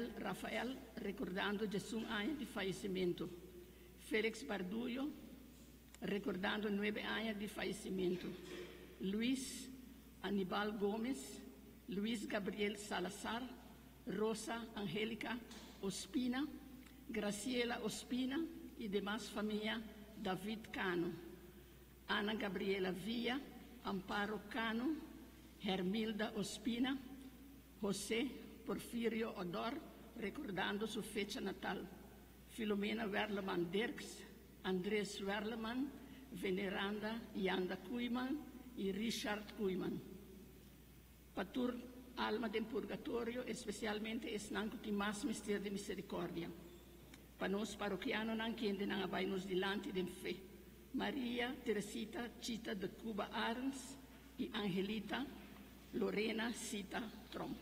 Wendel Rafael, rekordando 11 aña di fayesimentu. Felix Barduyo, rekordando 9 aña di fayesimentu. Luis Anibal Gómez, Luis Gabriel Salazar, Rosa Angélica Ospina, Graciela Ospina i demas famia David Cano, Ana Gabriela Villa, Amparo Cano, Hermilda Ospina, José Porfirio Odor, rekordando su fecha natal. Filomena Werleman Dirks, Andrés Werleman, Veneranda Yanda Kuyman i Richard Kuyman. Pa tur alma den purgatorio, espesialmente esnan ku tin mas mester di miserikòrdia. Pa nos parokianonan kendenan a bai nos dilanti den fe, Maria Teresita Chita de Cuba Arends i Angelita Lorena Sita Tromp.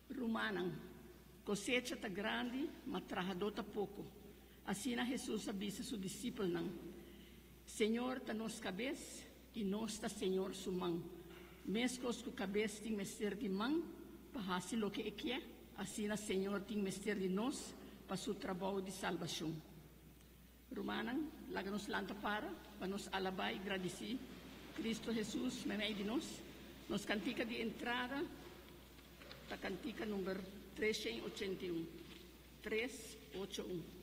Rumannan, kosecha ta grandi, ma trahadó ta poko. Asina Hesus a bisa su disipelnan. Señor ta nos kabes i nos ta Señor su man. Meskos ku kabes tin mester di man pa hasi loke e ke, asina Señor tin mester di nos pa su trabou di salbashon. Rumannan, laga nos lanta para pa nos alabá i gradisí Kristu Hesus meimei di nos. Nos kantika di entrada ta kantika number 381, 381.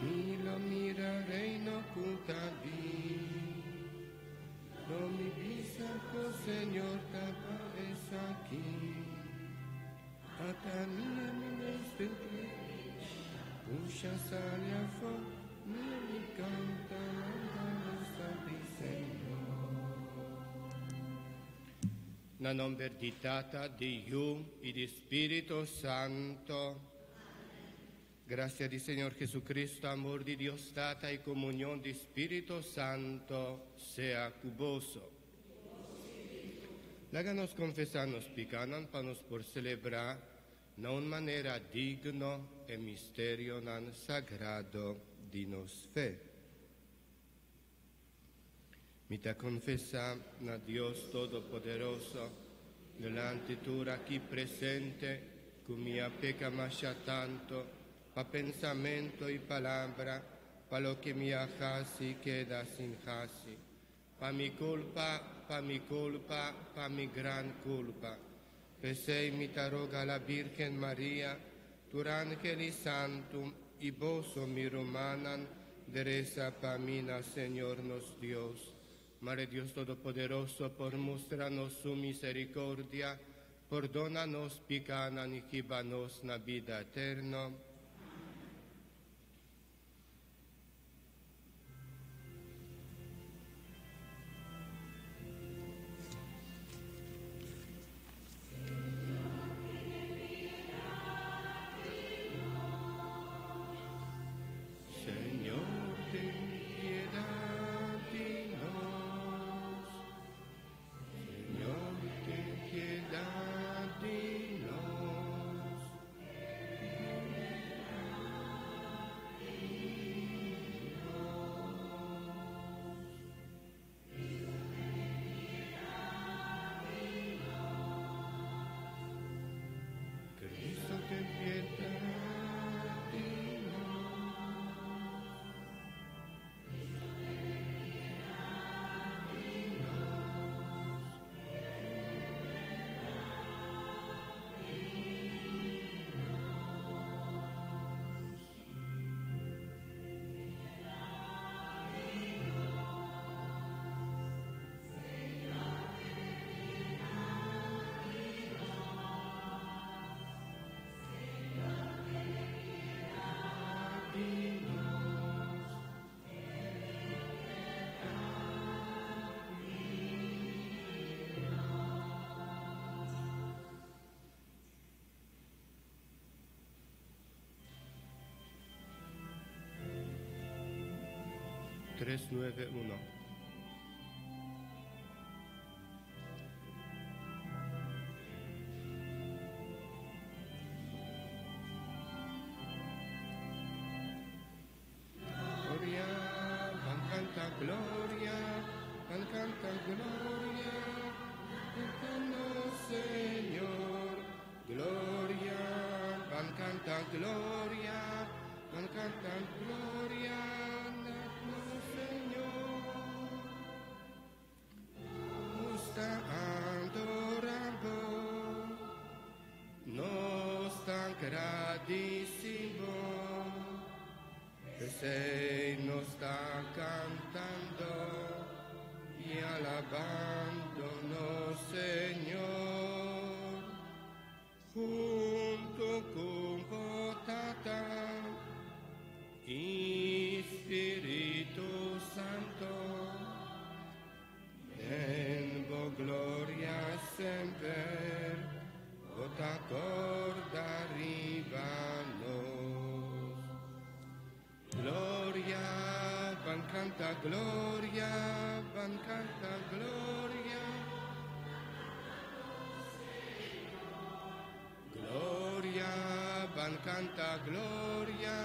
Mi lo miraré y no ocultaré. No mi visa, oh Señor, tapa es aquí. Ata mi mi Pusha sale a fo, mi mi canta la di Señor. Na nomber di Tata, di Yu i di Spiritu Santu. Grasia di Señor Jesucristo, amor di Dios Tata i komunion di Spiritu Santu sea ku boso. Laga nos konfesá nos pikánan pa nos por selebrá na un manera digno e misterionan sagrado di nos fe. Mi ta konfesá na Dios Todopoderoso, delante tur aki presente, ku mi a peka masha tantu, pa pensamentu i palabra, pa loke mi a hasi keda sin hasi. Pa mi kulpa, pa mi kulpa, pa mi gran kulpa. P'esei mi ta roga la Virgen Maria, tur angel i santu, i boso mi rumannan, resa pa mi na Señor nos Dios. Mare Dios Todopoderoso, por mustra nos su miserikòrdia, pordoná nos pikánan i hiba nos na bida eterno. Señor, ten piedad di nos. Señor, ten piedad di nos. 391. Gloria, van canta gloria, van canta gloria, cantando Señor. Gloria, van canta gloria, van canta gloria, cantando Señor. Nos ta adorando, nos ta gradiciendo, P'esey nos ta cantando y alabando nos Señor, hunto cu Tata y Spirito Santo, den bo gloria semper, bo ta corda riba nos. Gloria, ban canta gloria, ban canta gloria. Gloria, ban canta gloria,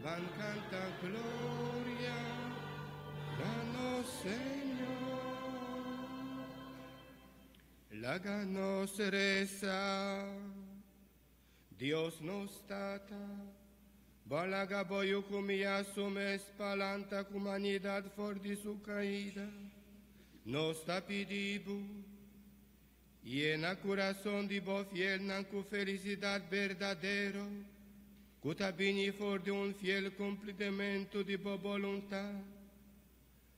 ban canta gloria, nos Señor. Laga nos reza, Dios nos Tata, Bo a laga bo Yiu humiya su mes pa lanta humanidad for di su caida. Nos ta pidi bo, yena curason di bo fielnan cu felicidad berdadero, cu ta bini for di un fiel cumplimento di bo boluntad.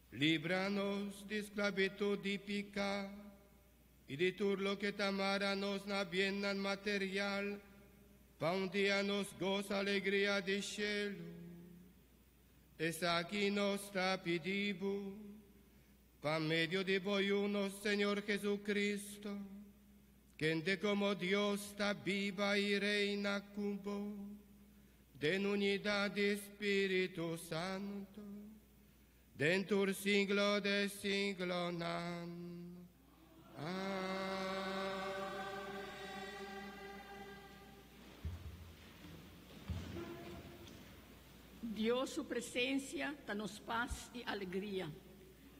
Libra nos di sclavitud di pica y di tur loke ta mara nos na biennan material, pa un dia nos goza alegria di cielo. Esaki nos ta pidi bo, pa medio di bo Yiu nos Señor Jesucristo, kende como Dios ta biba y reina cu bo, den unidad di Spirito Santo, den tur siglo di siglonan. Amen. Dios su presencia ta nos paz y alegria.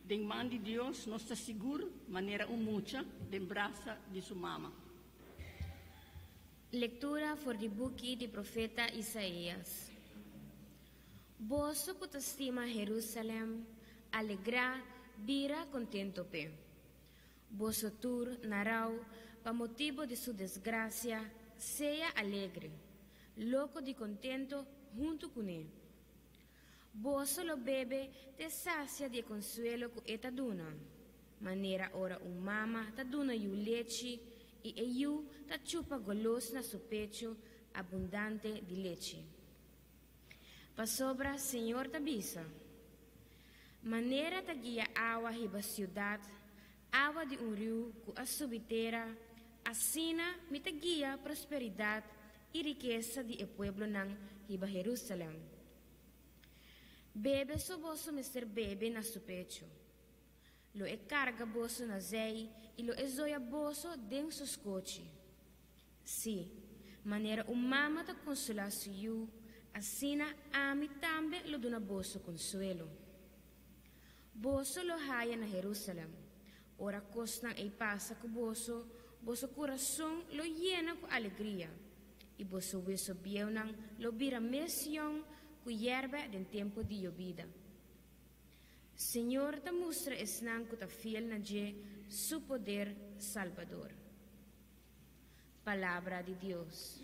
Den man di Dios nos ta sigur manera un mucha den brasa di su mama. Lectura for di buki di profeta Isaías. Boso cu ta stima Jerusalem, alegrá, bira contento p'e. Boso tur na rau pa motibo di su desgracia, sea alegre, loco di contento hunto cuné. Boso lo bebe te sacia di e consuelo cu e ta duna, manera ora un mama ta duna yu lechi i e yu ta chupa golos na su pecho abundante di lechi. Pasobra Señor ta bisa, Manera ta guia awa hiba siudat, awa di un riu ku a subi tera, asina mi ta guia prosperidat i rikesa di e pueblonan hiba Herusalèm. Bebe so boso mester bebe na su pechu. Lo e karga boso na zei i lo e zoya boso den su skochi. Sí, manera un mama ta konsolá su yu, asina ami tambe lo duna boso konsuelo. Boso lo haya na Herúsalèm. Ora kosnan ei pasa ku boso, boso kurason lo yena ku alegria, i boso weso bieunan lo bira mes yòn ku yèrbè den tempu di yobida. Señor ta mustra esnan ku ta fiel na dje su poder salbador. Palabra di Dios.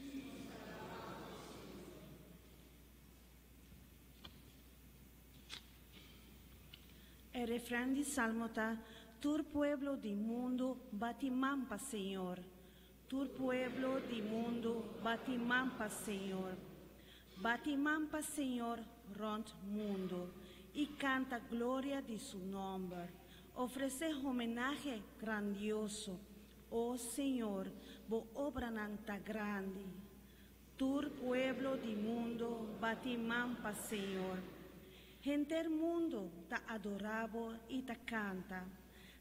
E refran di Salmo ta, Tur pueblo di mundu bati man pa Señor. Tur pueblo di mundu bati man pa Señor. Bati man pa Señor rond mundu i kanta gloria di su nòmber. Ofresé homenahe grandioso. O Señor, bo obranan ta grandi. Tur pueblo di mundu bati man pa Señor. Henter mundu ta adorá Bo i ta kanta,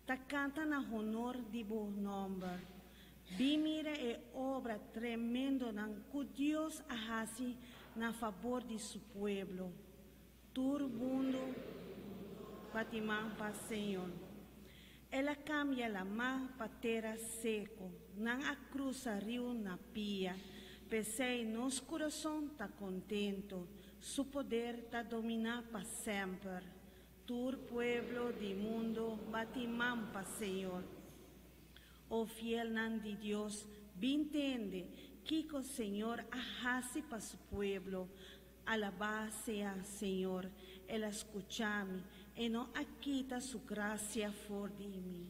ta kanta na honor di bo nòmber. Bin mira e obra tremendonan ku Dios a hasi na fabor di su pueblo. Tur mundu bati man pa Señor. El a kambia lamá pa tera seku, nan a krusa riu na pia. P'esei nos kurason ta kontentu, su poder ta dominá pa semper. Tur pueblo di mundu bati man pa Señor. O fielnan di Dios, bin tende kiko Señor a hasi pa su pueblo. Alabá sea Señor, el a skucha mi, e no a kita su grasia for di mi.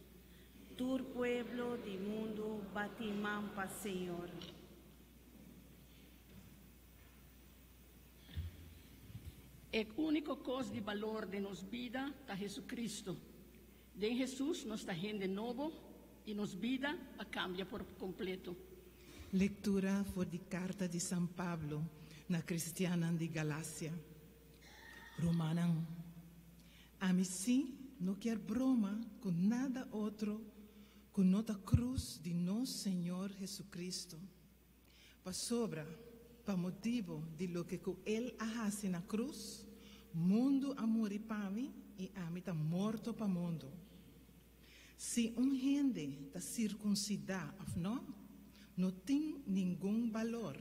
Tur pueblo di mundu bati man pa Señor. E úniko kos di balor den nos bida ta Jesucristo. Den Jesus nos ta hende nobo i nos bida a kambia por kompleto. Lektura for di Karta di San Pablo na kristiannan di Galasia. Rumannan, ami sí no kier broma ku nada otro ku no ta krus di nos Señor Jesucristo. Pasobra, pa motibu di loke ku El a hasi na krus, mundu a muri pa mi i ami ta morto pa mundu. Si un hende ta sirkunsidá òf nò, no tin ningun balor.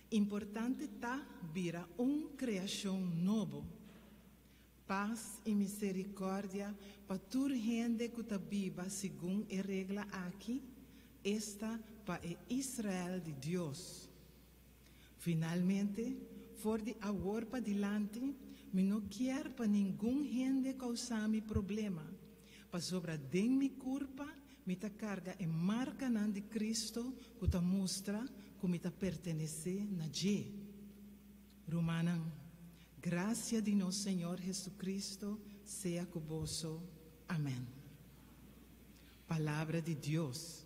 Importante ta bira un kreashon nobo. Pas i miserikòrdia pa tur hende ku ta biba segun e regla aki, esta pa e Israel di Dios. Finalmente, for di awor padilanti, mi no kier pa ningun hende kousa mi problema, pasobra den mi kurpa mi ta karga e markanan di Kristo ku ta mustra ku mi ta pertenesé na dje. Rumannan, grasia di nos Señor Jesucristo sea ku boso. Amèn. Palabra di Dios.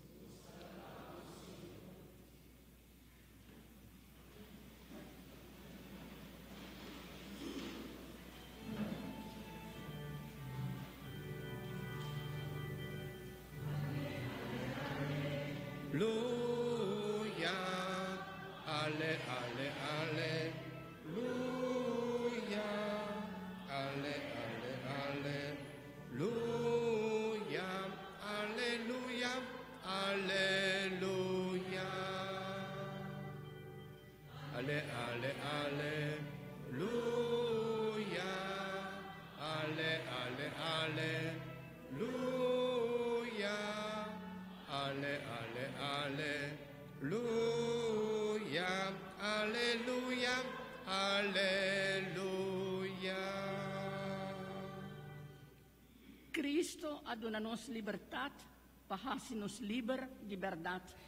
Luya, ale, ale, ale, luya, ale, ale, ale, luya, aleluya, aleluya. Ale, ale, ale, luya, ale, ale, ale, luya, ale, ale, ale, luya, aleluya, aleluya. Cristo a duna nos libertat pa hasi nos liber di bèrdat.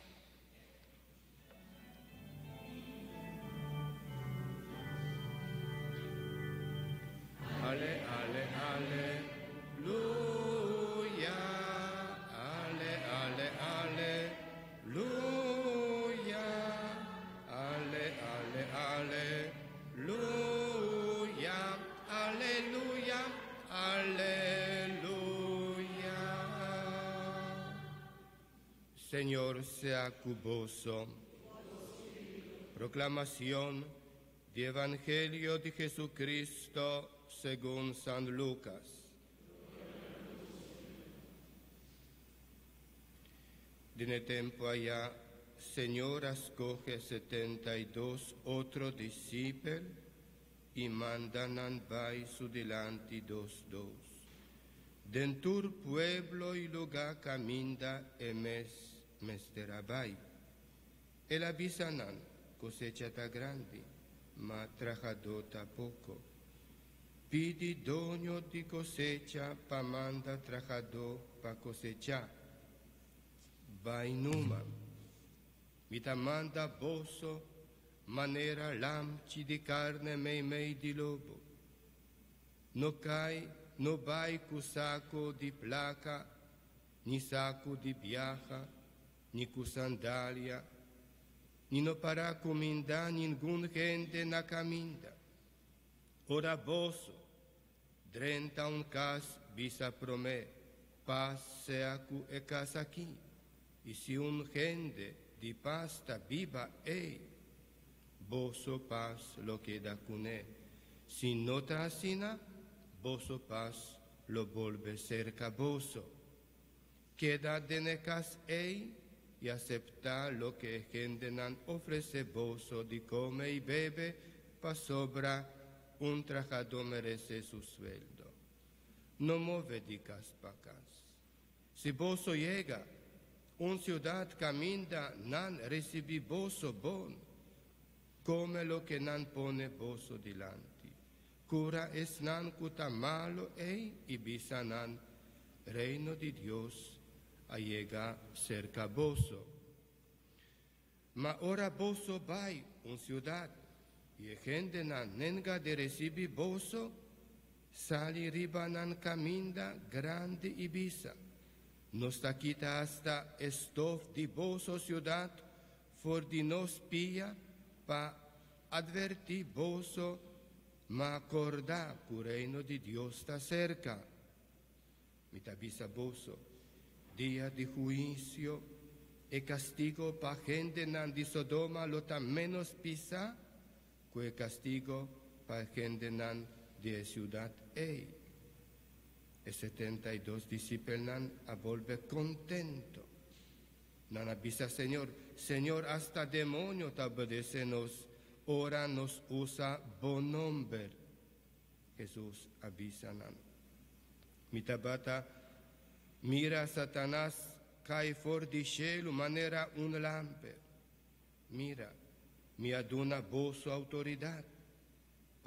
Ale, ale, ale, luya, ale, ale, ale, luya, ale, ale, ale, luya, aleluya, aleluya. Señor sea cu boso. Proclamación di Evangelio di Jesucristo según San Lucas. Den e tempo aya, Señor a scoge 72 otro discipel i manda nan bai su dilanti dos dos. Den tur pueblo i lugá kaminda e mes mester a bai. El a bisa nan, Kosecha ta grandi, ma trahadó ta poko. Pidi Doño di kosecha pa manda trahadó pa kosechá. Bai numa. Mi ta manda boso manera lamchi di karne meimei di lobo. No kai, no bai ku sako di plaka, ni saku di biaha, ni ku sandalia, ni no para kumindá ningun hende na kaminda. Ora boso. Drenta un cas, bisa prome, Paz sea cu e cas aki. Y si un hende di paz ta biba ey, boso paz lo keda cune. Si no ta asina, boso paz lo bolbe cerca boso. Keda den e cas ey y acepta loke e hendenan ofrece boso di come y bebe, pasobra un trahador merece su sueldo. No move di cas pa cas. Si boso yega un ciudad caminda nan ricibi boso bon, come loke nan pone boso dilanti. Cura esnan cu ta malo ey y bisa nan, Reino di Dios a yega cerca boso. Ma ora boso bay un ciudad y e hendenan nenga di ricibi boso, sali riba nan caminda grandi y bisa, Nos ta kita hasta e stof di boso ciudad for di nos pia pa adverti boso, ma corda cu Reino di Dios ta cerca. Mi ta bisa boso, dia di huicio e castigo pa hendenan di Sodoma lo ta menos pisa cu e castigo pa hendenan di e ciudad ey. E 72 discipelnan a bolbe contento. Nan a bisa Señor, Señor, hasta demonio ta obedece nos, ora nos usa bo nomber. Jesus a bisa nan, Mi tabata mira Satanas cay for di cielo manera un lamper. Mira, mi a duna boso autoridad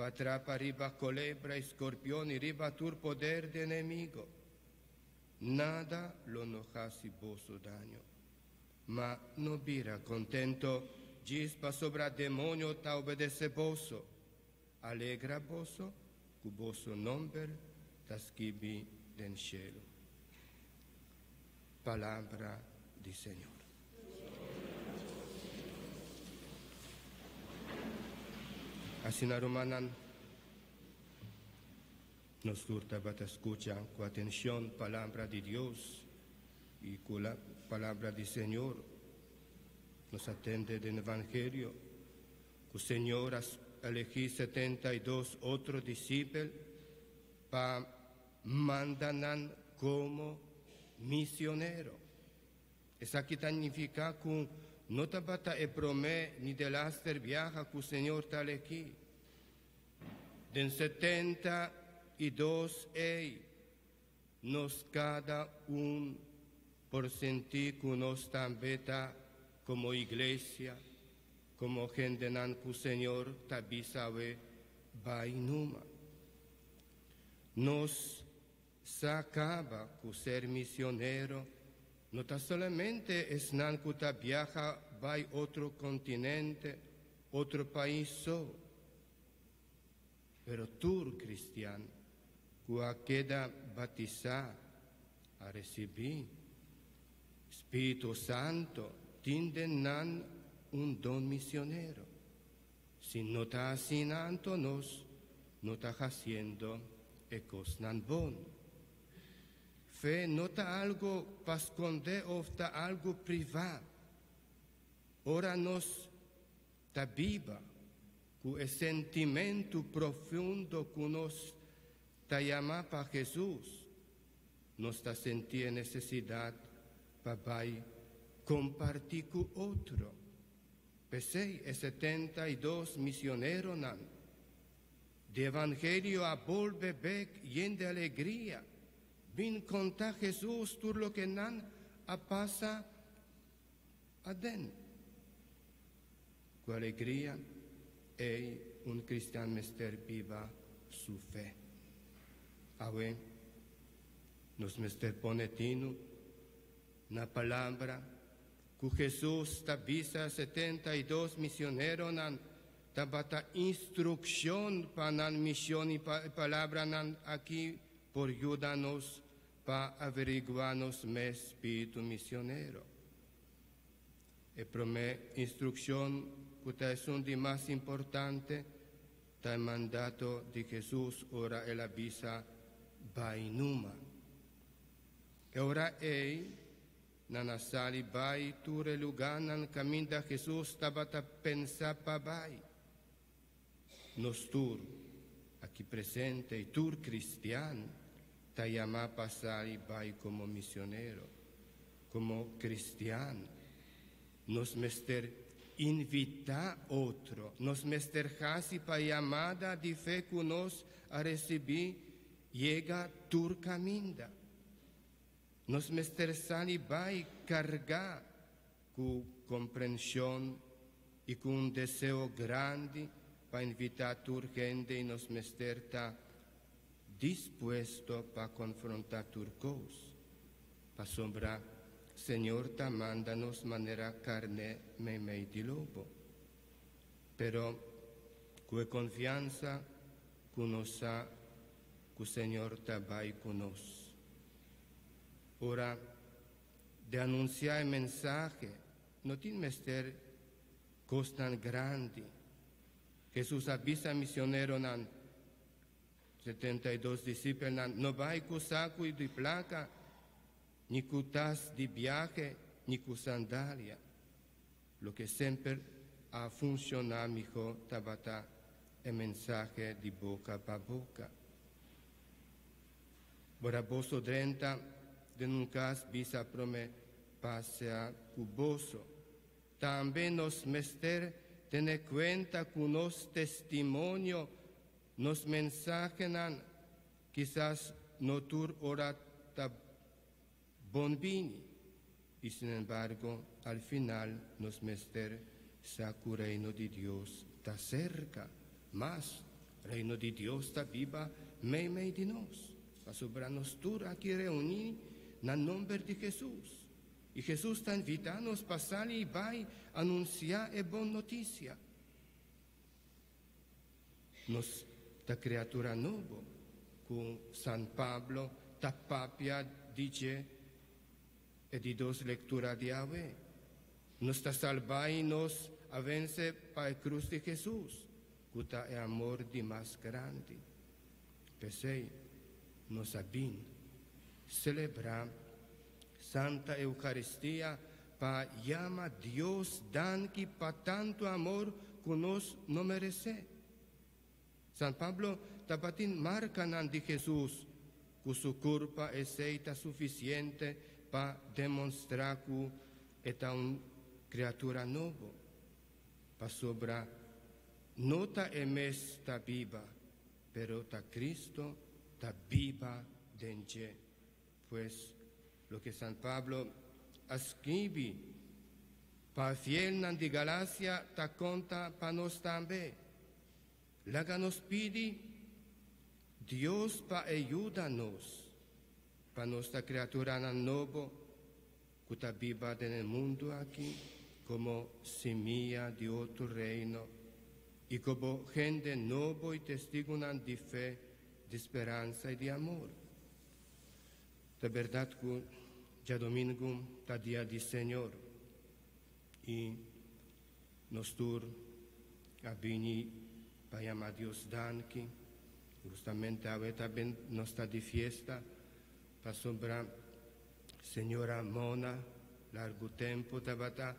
pa trapa riba colebra y scorpion y riba tur poder di enemigo. Nada lo no haci boso daño. Ma no bira contento djis pasobra demonio ta obedece boso. Alegra boso cu boso nomber ta skibi den cielo. Palabra di Señor. Asina rumannan, nos tur tabata scucha cu atencion palabra di Dios y cu la palabra di Señor. Nos a tende den Evangelio cu Señor a elegi 72 otro discipel pa manda nan como misionero. Esaki ta nifica cu no tabata e prome ni delaster biaha cu Señor ta elegi. Den 72 ey, nos cada un por sinti cu nos tambe ta como iglesia, como hendenan cu Señor ta bisa awe bay numa. Nos sa caba cu ser misionero no ta solamente esnan cu ta biaha bay otro continente, otro pais so, pero tur cristian cu a keda batisa a ricibi Spirito Santo tin den nan un don misionero. Si no ta asina, anto nos no ta haciendo e cosnan bon. Fe no ta algo pa sconde of ta algo priva. Ora nos ta biba cu e sentimento profundo cu nos ta yama pa Jesus, nos ta sinti e necesidad pa bay comparti cu otro. P'esey e 72 misioneronan di Evangelio a bolbe bek yen di alegria, bin conta Jesus tur loke nan a pasa aden. Cu alegria ey un cristian mester biba su fe. Awe, nos mester pone tino na palabra cu Jesus ta bisa 72 misioneronan tabata instruccion pa nan mision y pa palabranan aki por yuda nos pa averigua nos mes spirito misionero. E prome instruccion cu ta esun di mas importante ta e mandato di Jesus ora el a bisa. Bai numa. E ora ei, nan a sali bai tur e lugánan kaminda Hesus tabata pensa pa bai. Nos tur, aki presente i tur kristian, ta yamá pa sali bai komo misionero. Komo kristian, nos mester invitá otro, nos mester hasi pa e yamada di fe ku nos a risibí yega tur kaminda. Nos mester sali bai kargá ku komprenshon i ku un deseo grandi pa invitá tur hende i nos mester ta dispuesto pa konfrontá tur kos, pasobra Señor ta manda nos manera karné meimei di lobo. Pero ku e konfiansa ku nos sa ku Señor ta bai ku nos. Ora di anunsiá e mensahe no tin mester kosnan grandi. Hesus a bisa misioneronan, 72 disipelnan, no bai ku saku di plaka, ni ku tas di biahe, ni ku sandalia. Loke semper a funshoná mihó tabata e mensahe di boka pa boka. Ora boso drenta den un kas, bisa promé, Pas sea ku boso. Tambe nos mester tene kuenta ku nos testimonio, nos mensahenan, kisas no tur ora ta bon bini, i sinembargo al final nos mester sa ku Reino di Dios ta serka. Mas, Reino di Dios ta biba meimei di nos, pasobra nos tur aki reuní na nomber di Hesus. I Hesus ta invitá nos pa sali i bai anunsiá e bon notisia. Nos ta kriatura nobo, ku San Pablo ta papia di dje e di dos lektura di awe. Nos ta salbá i nos a vense pa e krus di Hesus, ku ta e amor di mas grandi. P'esei nos a bin selebrá Santa Eukaristia pa yama Dios danki pa tantu amor ku nos no meresé. San Pablo tabatin markanan di Hesus ku su kurpa esei ta sufisiente pa demonstrá ku e ta un kriatura nobo, pasobra no ta e mes ta biba, pero ta Cristo ta biba den dje. Pues, loke San Pablo a skibi pa fielnan di Galacia ta konta pa nos tambe. Laga nos pidi Dios pa e yuda nos, pa nos ta kriaturanan nobo ku ta biba den e mundu aki komo simia di otro reino i komo hende nobo i testigunan di fe, di speransa i di amor. Ta bèrdat ku djadumingu ta dia di Señor i nos tur a bini pa yama Dios danki. Hustamente awe ta ben nos ta di fiesta pasobra Señora Mona largu tempu tabata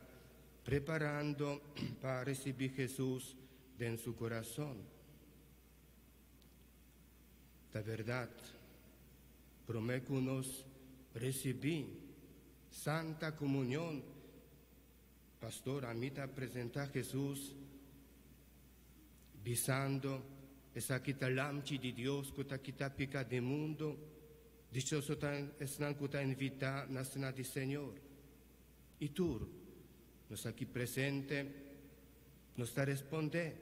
preparando pa risibí Hesus den su kurason. Ta bèrdat, promé ku nos risibí Santa Komunion, pastor ami ta presentá Hesus bisando, Esaki ta Lamchi di Dios ku ta kita piká di mundu, dichoso ta esnan ku ta invitá na sena di Señor. I tur nos aki presente nos ta respondé,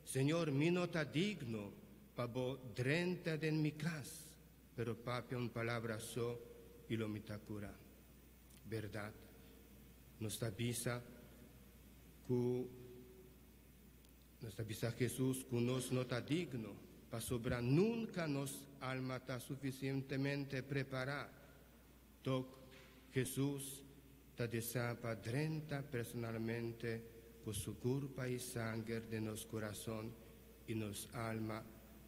Señor, mi no ta digno pa bo drenta den mi kas, pero papia un palabra so i lo mi ta kurá. Bèrdat, nos ta bisa ku nos ta bisa Hesus ku nos no ta digno, pasobra nunka nos alma ta sufisientemente prepará. Tok Hesus ta desá pa drenta personalmente ku su kurpa i sanger den nos kurason i nos alma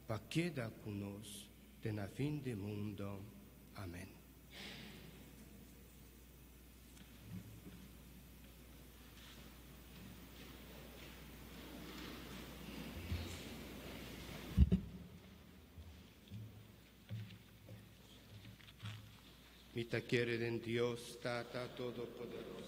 pa keda ku nos. te na fin di mundo. Amen. Mi ta kere den Dios, Tata Todopoderoso.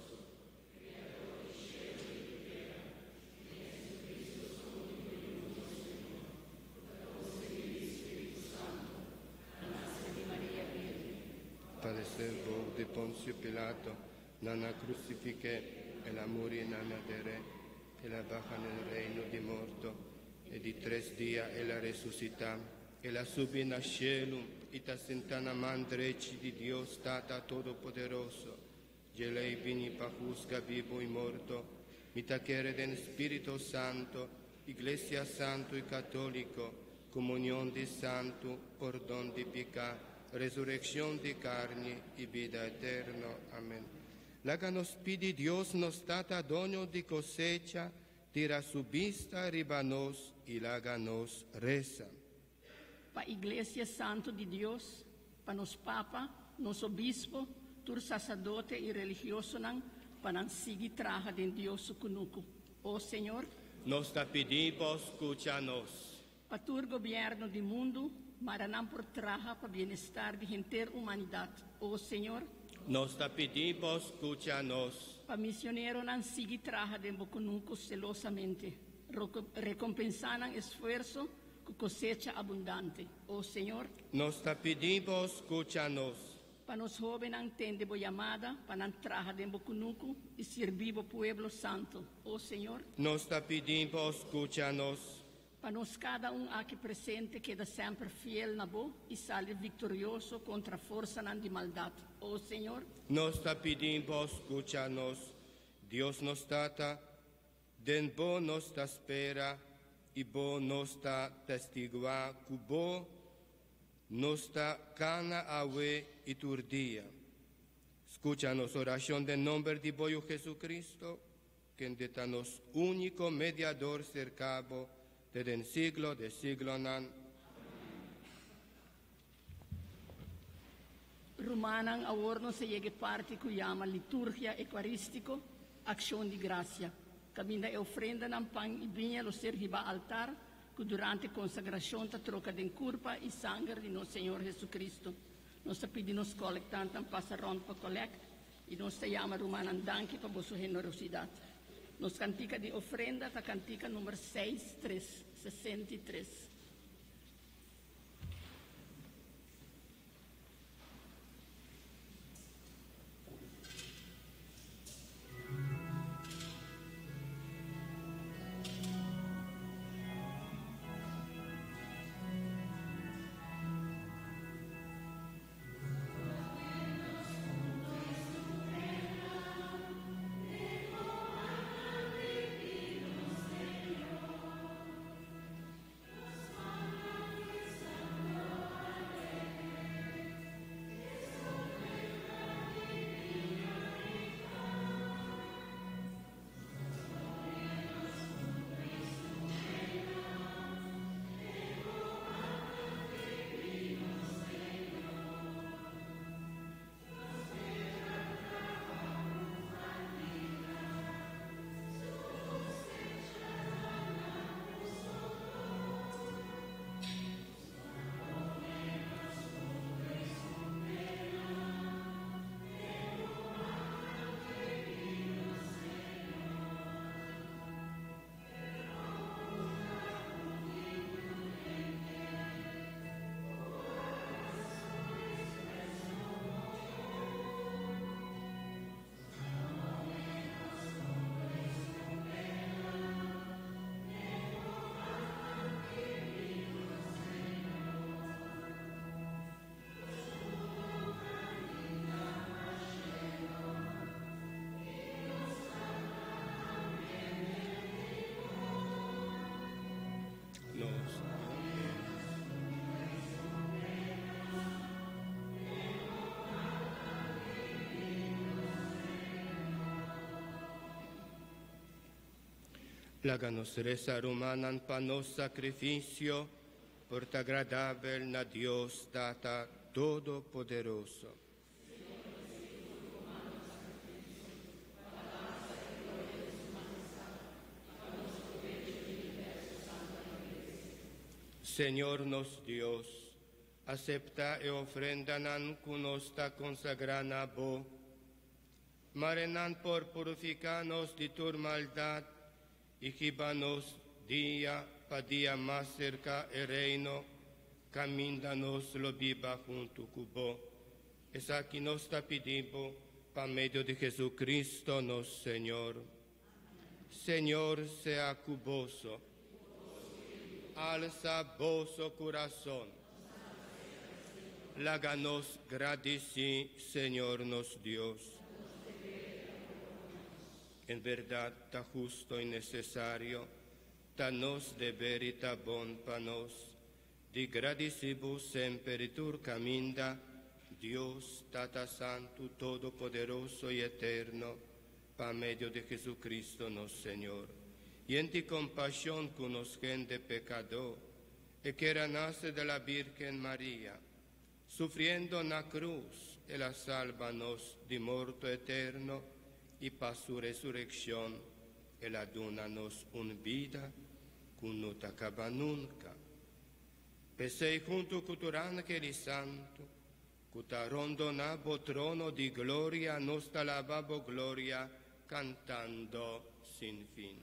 Padecer bou di Poncio Pilato, nan a crucifique, el a muri, nan a dere, el a baha den reino di morto, e di tres dia el a resucita, el a subi na cielo, y ta sinta na man drechi di Dios Tata Todopoderoso. Dje ley bini pa husga bibo y morto. Mi ta kere den Spirito Santo, Iglesia Santo y Catolico, comunion di Santo, pordon di pica, resurreccion di carni y bida eterno. Amen. Laga nos pidi Dios nos Tata doño di cosecha, tira su bista riba nos y laga nos reza. Pa Iglesia Santo di Dios, pa nos Papa, nos Obispo, tur sacerdote y religiosonan, pa nan sigui traha den Dios su cunucu. O Señor, Nos ta pidi Bo, scucha nos. Pa tur gobierno di mundo, mara nan por traha pa bienestar di henter humanidad. O Señor, Nos ta pidi Bo, scucha nos. Pa misioneronan sigui traha den bo cunucu celosamente, recompensa nan esfuerso cu cosecha abundante. O Señor, Nos ta pidi Bo, scucha nos. Pa nos hobennan tende bo yamada, pa nan traha den bo cunucu y sirbi bo pueblo santo. O Señor, Nos ta pidi Bo, scucha nos. Pa nos cada un aki presente keda semper fiel na Bo y sali victorioso contra forsanan di maldad. O Señor, Nos ta pidi Bo, scucha nos. Dios nos Tata, den Bo nos ta spera y Bo nos ta testigua cu Bo nos ta cana awe y tur dia. Scucha nos oracion den nomber di Bo Yiu Jesucristo, kende ta nos unico mediador cerca Bo, te den siglo di siglonan. Rumannan, awor nos a yega e parti cu yama liturgia eucaristico, accion di gracia. Caminda e ofrendanan pan y biña lo ser hiba altar, cu durante consagracion ta troca den curpa y sanger di nos Señor Jesucristo. Nos ta pidi nos colectantenan pasa rond pa collect y nos ta yama rumannan danki pa boso generosidad. Nos cantica di ofrenda ta cantica number seis tres, 63. Nos. Laga nos resa, rumannan, pa nos sacrificio. por ta agradabel na Dios Tata Todopoderoso. Señor nos Dios, acepta e ofrendanan ku nos ta konsagrá na Bo, mare nan por purifiká nos di tur maldat i hiba nos dia pa dia mas serka e reino, kaminda nos lo biba huntu ku Bo. Esaki nos ta pidi Bo pa medio di Jesucristo nos Señor. Señor sea ku boso. Alsa boso kurason. Laga nos gradisí Señor nos Dios. En bèrdat ta hustu i nesesario, ta nos deber i ta bon pa nos, di gradisí Bo semper i tur kaminda, Dios, Tata Santu, Todopoderoso i Eterno, pa medio di Jesucristo nos Señor. Yen di kompashon ku nos hende pekadó, E ker a nase di la Bírgen Maria, sufriendo na krus, El a salba nos di morto eterno i pa su resurekshon El a duna nos un bida ku no ta kaba nunka. P'esei huntu ku tur ángel i santu ku ta rondoná bo trono di gloria nos ta laba bo gloria kantando sin fin.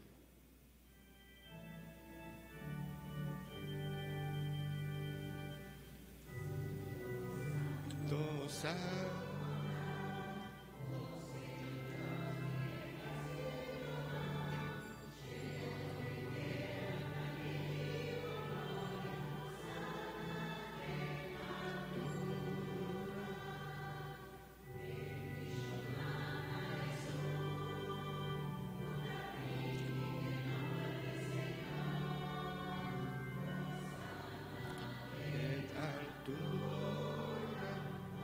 Den altura,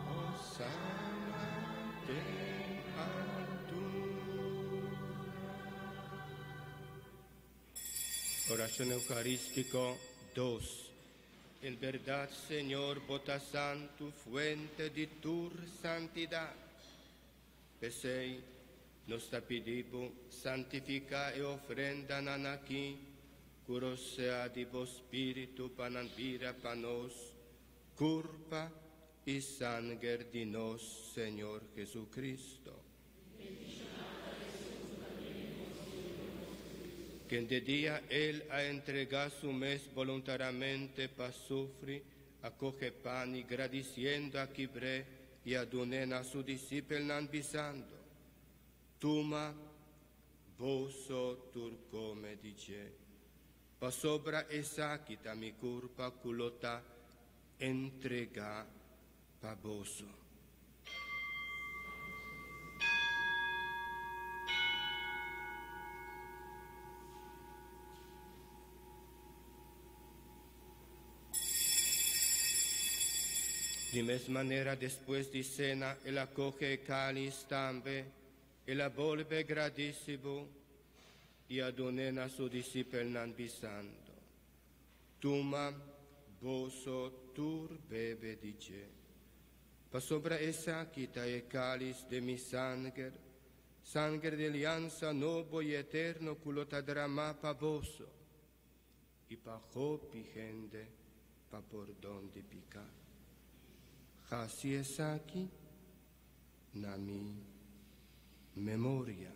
Hosana den altura. Oracion Eucarístico 2. En berdad, Señor, Bo ta santu, fuente di tur santidad. P'esei, nos ta pidi Bo, santifica e ofrendanan aki cu rosea di Bo Spiritu pa nan bira pa nos curpa i sanger di nos Señor Jesucristo. Kende dia El a entregá su mes boluntariamente pa sufri, a kohe pan i gradisiendo a kibr'é i a dun'é na su disipelnan, bisando, Tuma, boso tur kome di dje, pasobra esaki ta mi kurpa ku lo ta entregá pa boso. Di mes manera, despues di sena, el a kohe e kális tambe, el a bolbe gradisí Bo i a dun'é na su disipelnan, bisando, Tuma, boso tur bebe di dje, pasobra esaki ta e kális di mi sanger, sanger di aliansa nobo i eterno ku lo ta dramá pa boso i pa hopi hende pa pordon di piká. Hasi esaki na mi memoria.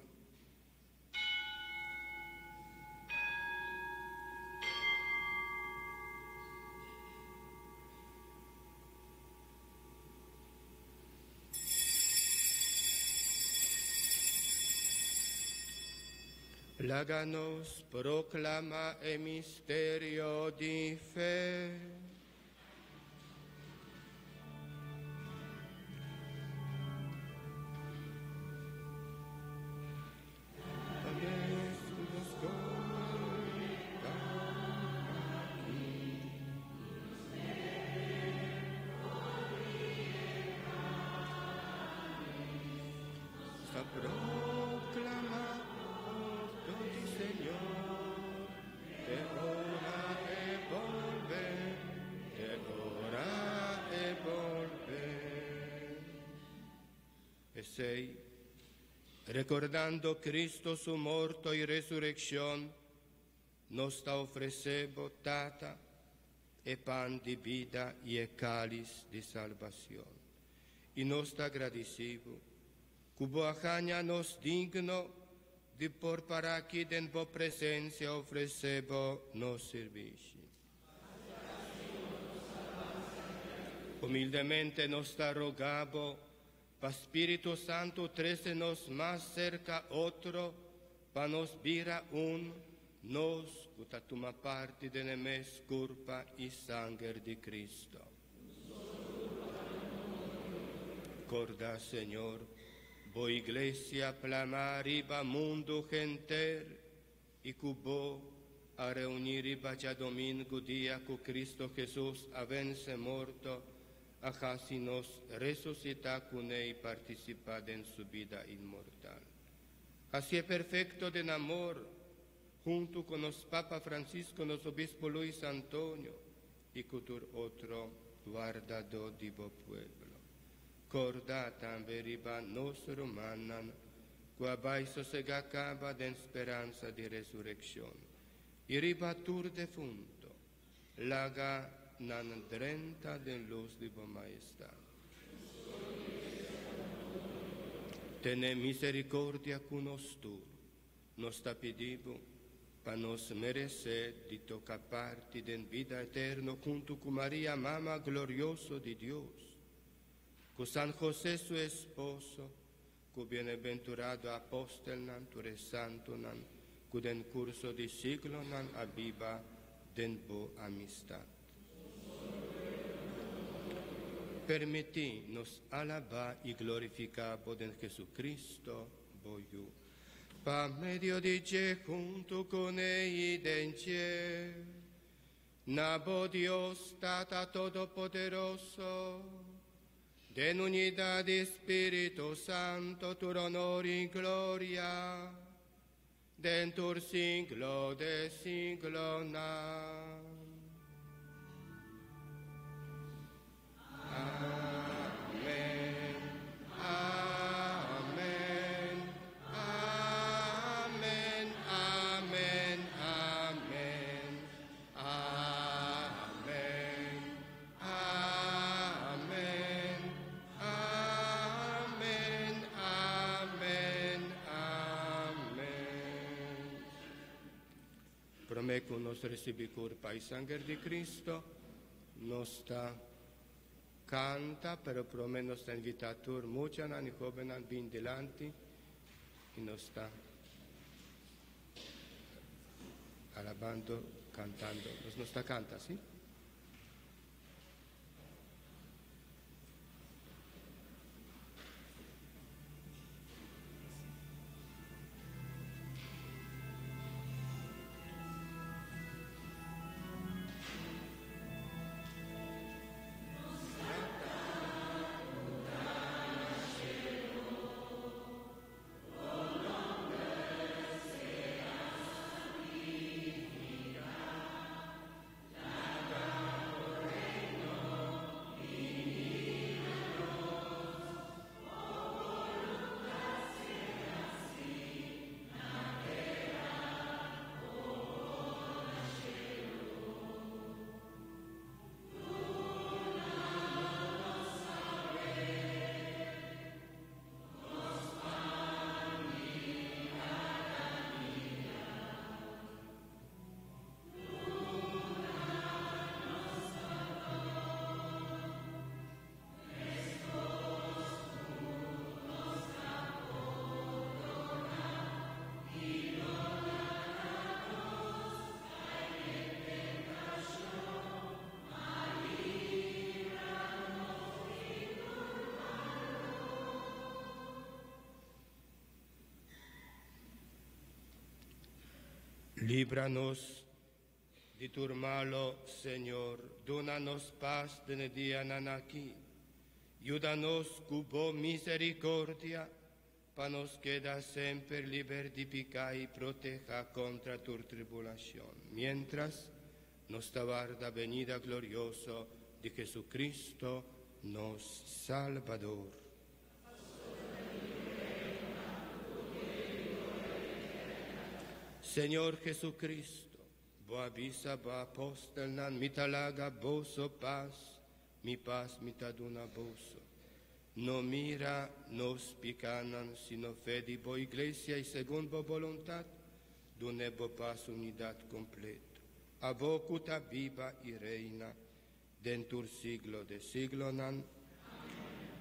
Laga nos proclama e misterio di fe. Proclama morto di Señor, te ora e bolbe. Pesei, recordando Cristo su morto i resurekshon, nos ta ofresé Bo, Tata, e pan di bida i e kális di salbashon. I nos ta gradisí Bo, ku Bo a haña nos digno di por para aki den Bo presensia ofresé Bo nos sirbishi. Humildemente nos ta roga Bo pa Spiritu Santu trese nos mas serka otro pa nos bira un, nos ku ta tuma parti den e mes kurpa i sanger di Cristo. Korda, Señor, Bo Iglesia plamá riba mundu henter i ku Bo a reuní riba djadomingu dia ku Cristo Jesus a vense morto, a hasi nos resusitá kuné i partisipá den Su bida inmortal. Hasié perfekto den amor, huntu ku nos Papa Francisco, nos Obispo Luis Antonio i ku tur otro wardadó di Bo pueblo. Kòrda tambe riba nos rumannan ku a bai sosegá kaba den speransa di resurekshon, i riba tur defunto, laga nan drenta den lus di Bo Maestat. Tene miserikordia ku nos tur, nos ta pidi Bo, pa nos meresé di toka parti den bida eterno huntu ku Maria, Mama glorioso di Dios, ku San José su esposo, ku bienaventurado apòstelnan, tur e santunan ku den kurso di siglonan a biba den Bo amistat. Permití nos alabá i glorifiká Bo den Jesucristo, Bo Yu. Pa medio di dje, huntu kuné i den dje, na Bo Dios, Tata Todopoderoso, den unidat di Spiritu Santo, tur honor i gloria, den tur siglo di siglonan. Amèn. Amèn. Amèn. Amèn. Amèn. Amèn. Amèn. Amèn. Amèn. Amèn. Promé ku nos risibí kurpa i sanger di Kristo, nos ta kanta, pero promé nos ta invitá tur muchanan i hóbennan bin dilanti i nos ta alabando, kantando. Nos nos ta kanta, sí? Libra nos di tur malo, Señor. Duna nos pas den e dianan aki. Yuda nos ku bo misericordia, pa nos keda semper liber di piká i protehá kontra tur tribulashon, miéntras nos ta warda benida glorioso di Jesucristo, nos Salbador. Señor Jesucristo, bo a bisa bo apostelnan, mi ta laga boso paz, mi paz mi ta duna boso. No mira nos picanan, sino fe di bo iglesia y según bo voluntad, dune bo paz unidad completo. Abo cu ta biba y reina, den tur siglo de siglonan.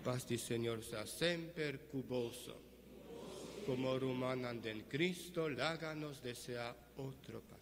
Paz di Señor sea semper cu boso. Como rumannan den Cristo, laga nos desea otro paz.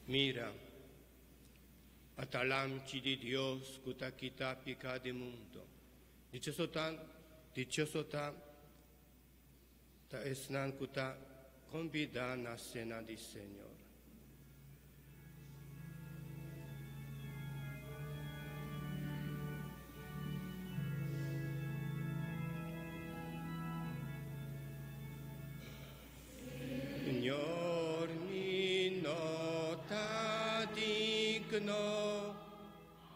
Mira, ata lamchi di Dios cu ta kita pica di mundo. Dichoso ta, dichoso ta, ta esnan cu ta conbida na cena di Señor. Señor, mi no ta digno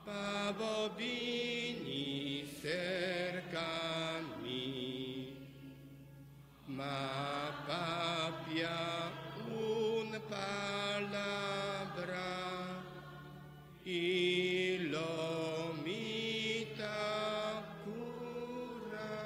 pa bo bini cerca mi, ma papia un palabra y lo mi ta cura.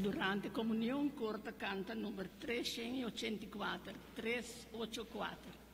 Durante komunion kor ta kanta number 384, 384.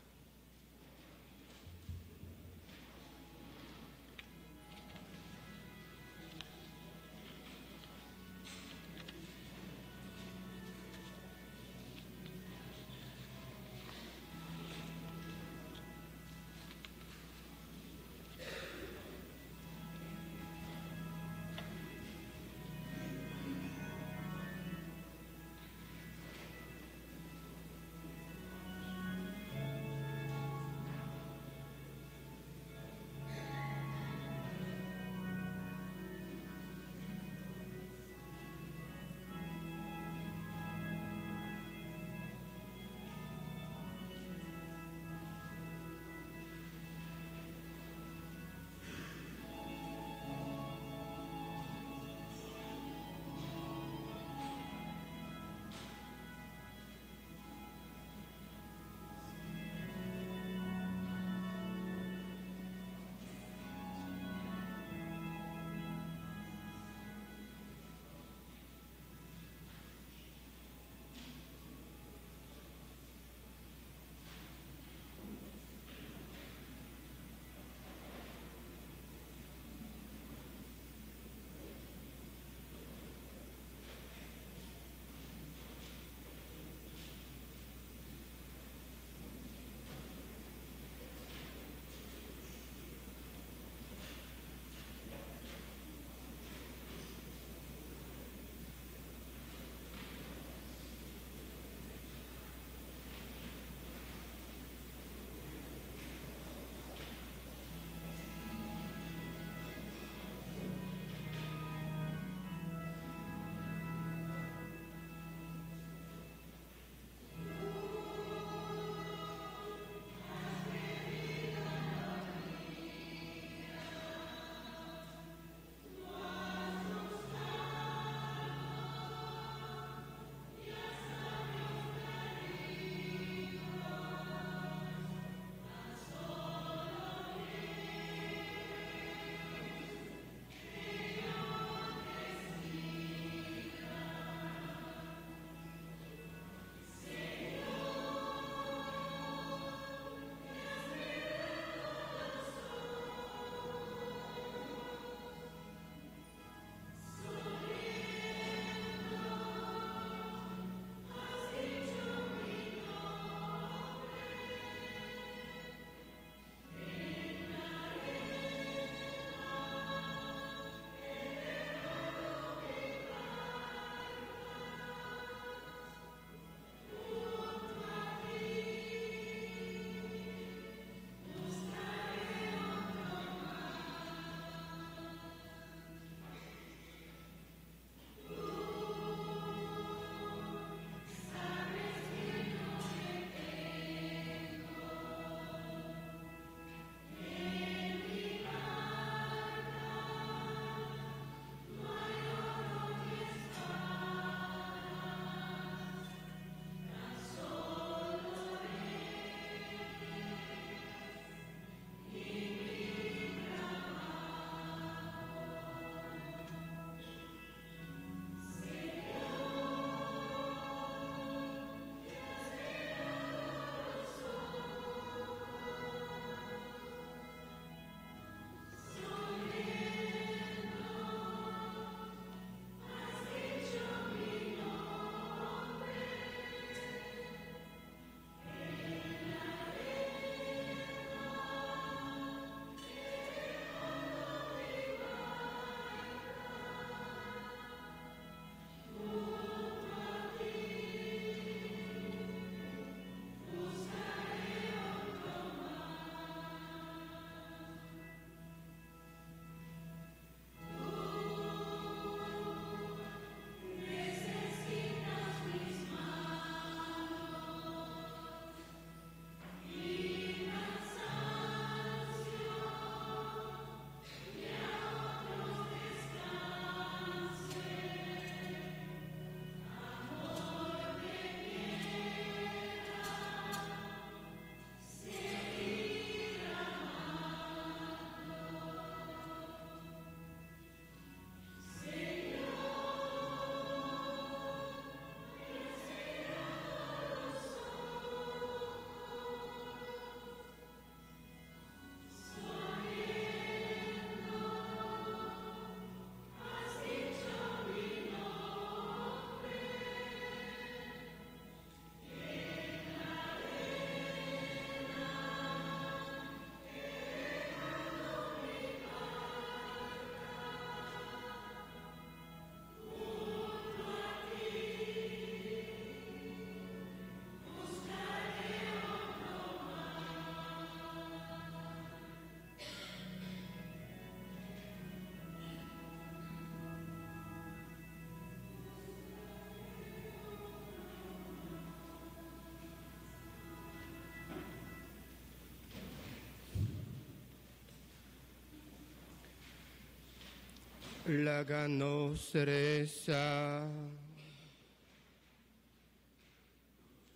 Laga nos resa.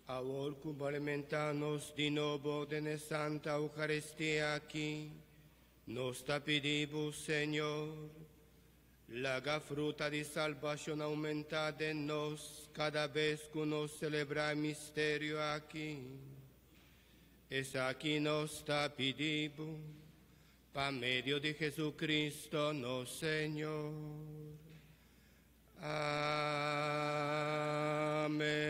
Awor ku bo alimentá nos di nobo den e Santa Eukaristia aki, nos ta pidi bo, Señor, laga fruta di salbashon oumentá den nos kada bes ku nos selebrá e misterio aki. Esaki nos ta pidi bo, pa medio di Jesucristo nos Señor. Amèn.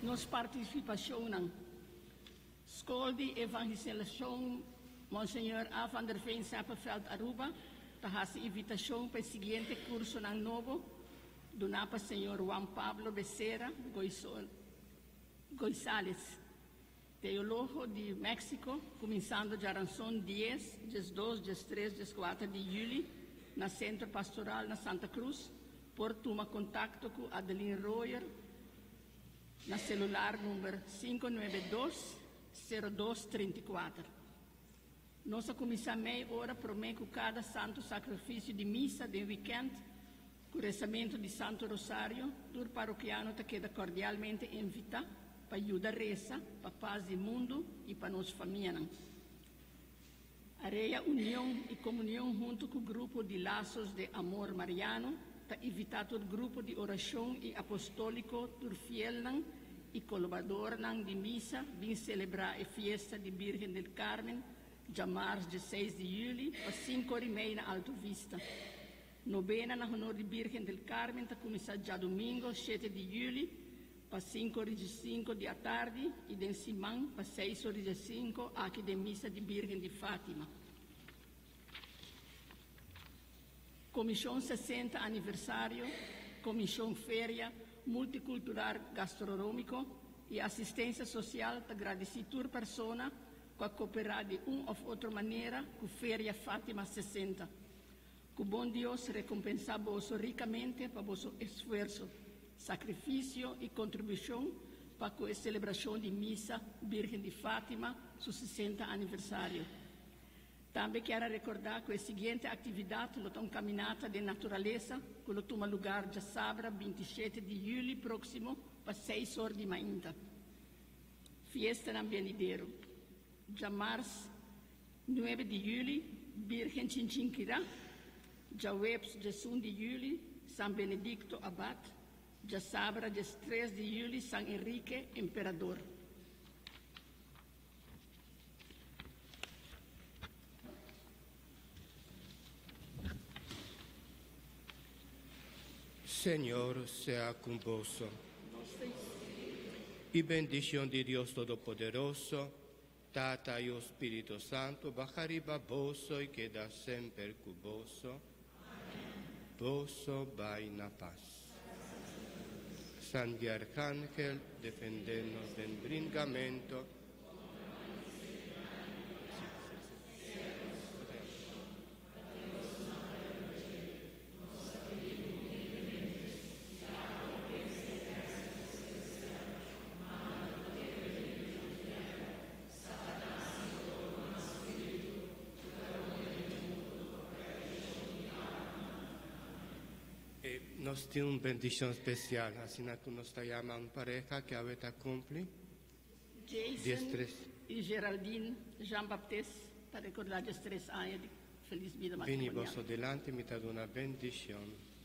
Nos partisipashonnan. Skol di Evangelisashon Monseñor A. van der Veen Seppelveld Aruba ta hasi invitashon pa e siguiente kursonan nobo duná pa señor Juan Pablo Becerra Goizales, teologo di Mexico, kuminsando djaranson dies, 12, 13, 14 di yüli na Sentro Pastoral na Santa Cruz. Por tuma kontakto ku Adeline Royer na selular number 592 02 34. Nos a kuminsá mei ora promé ku kada Santu Sakrifisio di Misa den wikènt ku resamentu di Santu Rosario. Tur parokiano ta keda kordialmente invitá pa yuda resa pa pas di mundu i pa nos famianan. Area Union i Komunion huntu ku grupo di Lazos de Amor Mariano ta invitá tur grupo di orashon i apostóliko, tur fielnan i kolobadornan di misa bin selebrá e fiesta di Birgen del Carmen djamars 16 di yüli pa sinku ora i mei na Alto Vista. Nobena na honor di Birgen del Carmen ta kuminsá djadumingo 7 di yüli pa 5:15 di atardi i den siman pa 6:15 aki den misa di Birgen di Fátima. Komishon 60 Aniversario, Komishon Feria Multikultural Gastrorómiko i Asistensia Sosial ta gradisí tur persona ku a koperá di un òf otro manera ku Feria Fátima 60. Ku bon Dios rekompensá boso rikamente pa boso esfuerso, sakrifisio i kontribushon pa ku e selebrashon di Misa Birgen di Fátima su 60 aniversario. Tambe kier a rekordá ku e siguiente aktividat lo ta un kaminata den naturalesa ku lo tuma lugar djasabra 27 di yüli próksimo pa 6 or di mainta. Fiestanan benidero. Djamars 9 di yüli, Birgen Chinchinquirá. Djaweps 11 di yüli, San Benedicto Abad. Djasabra 13 di yüli, San Enrique Emperador. Señor sea con vos. Y bendición de Dios Todopoderoso, Tata y Espíritu Santo, baja arriba voso y queda sempre con voso. Voso va na paz. San Arcángel, defendernos del bringamento. Nos tin un bendishon spesial, asina ku nos ta yama un pareha ku awe ta kumpli. Jason 13. i Geraldine Jean-Baptiste pa rekordá 13 aña di felis bida Bini matrimonial. boso dilanti, mi ta duna bendishon.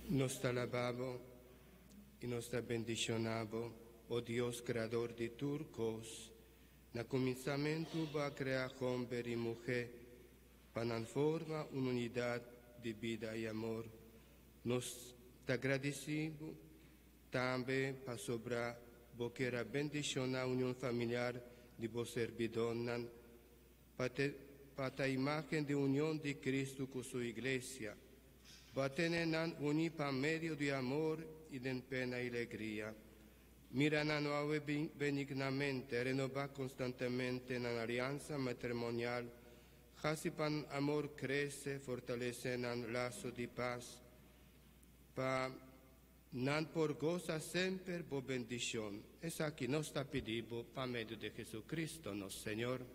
Nos ta alabá bo i nos ta bendishoná bo, o Dios Kreador di tur kos. Na kuminsamentu Bo a krea hòmber i muhé pa nan forma un unidat di bida i amor. Nos ta gradisí bo tambe pasobra Bo kier a bendishoná union familiar di bo sirbidónan, pa te, pa ta imagen di union di Cristo cu su iglesia. Bo a tene nan uni pa medio di amor y den pena y alegria. Mira nan awe benignamente, renoba constantemente nan alianza matrimonial, haci pa nan amor crece, fortalece nan laso di paz, pa nan por goza semper bo bendicion. Esaki nos ta pidi bo pa medio di Jesucristo, nos Señor.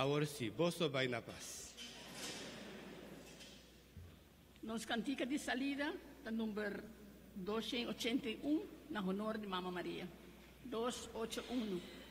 Awor si, boso bay na paz. Nos cantica di salida, ta number 281, na honor di Mama Maria. 281.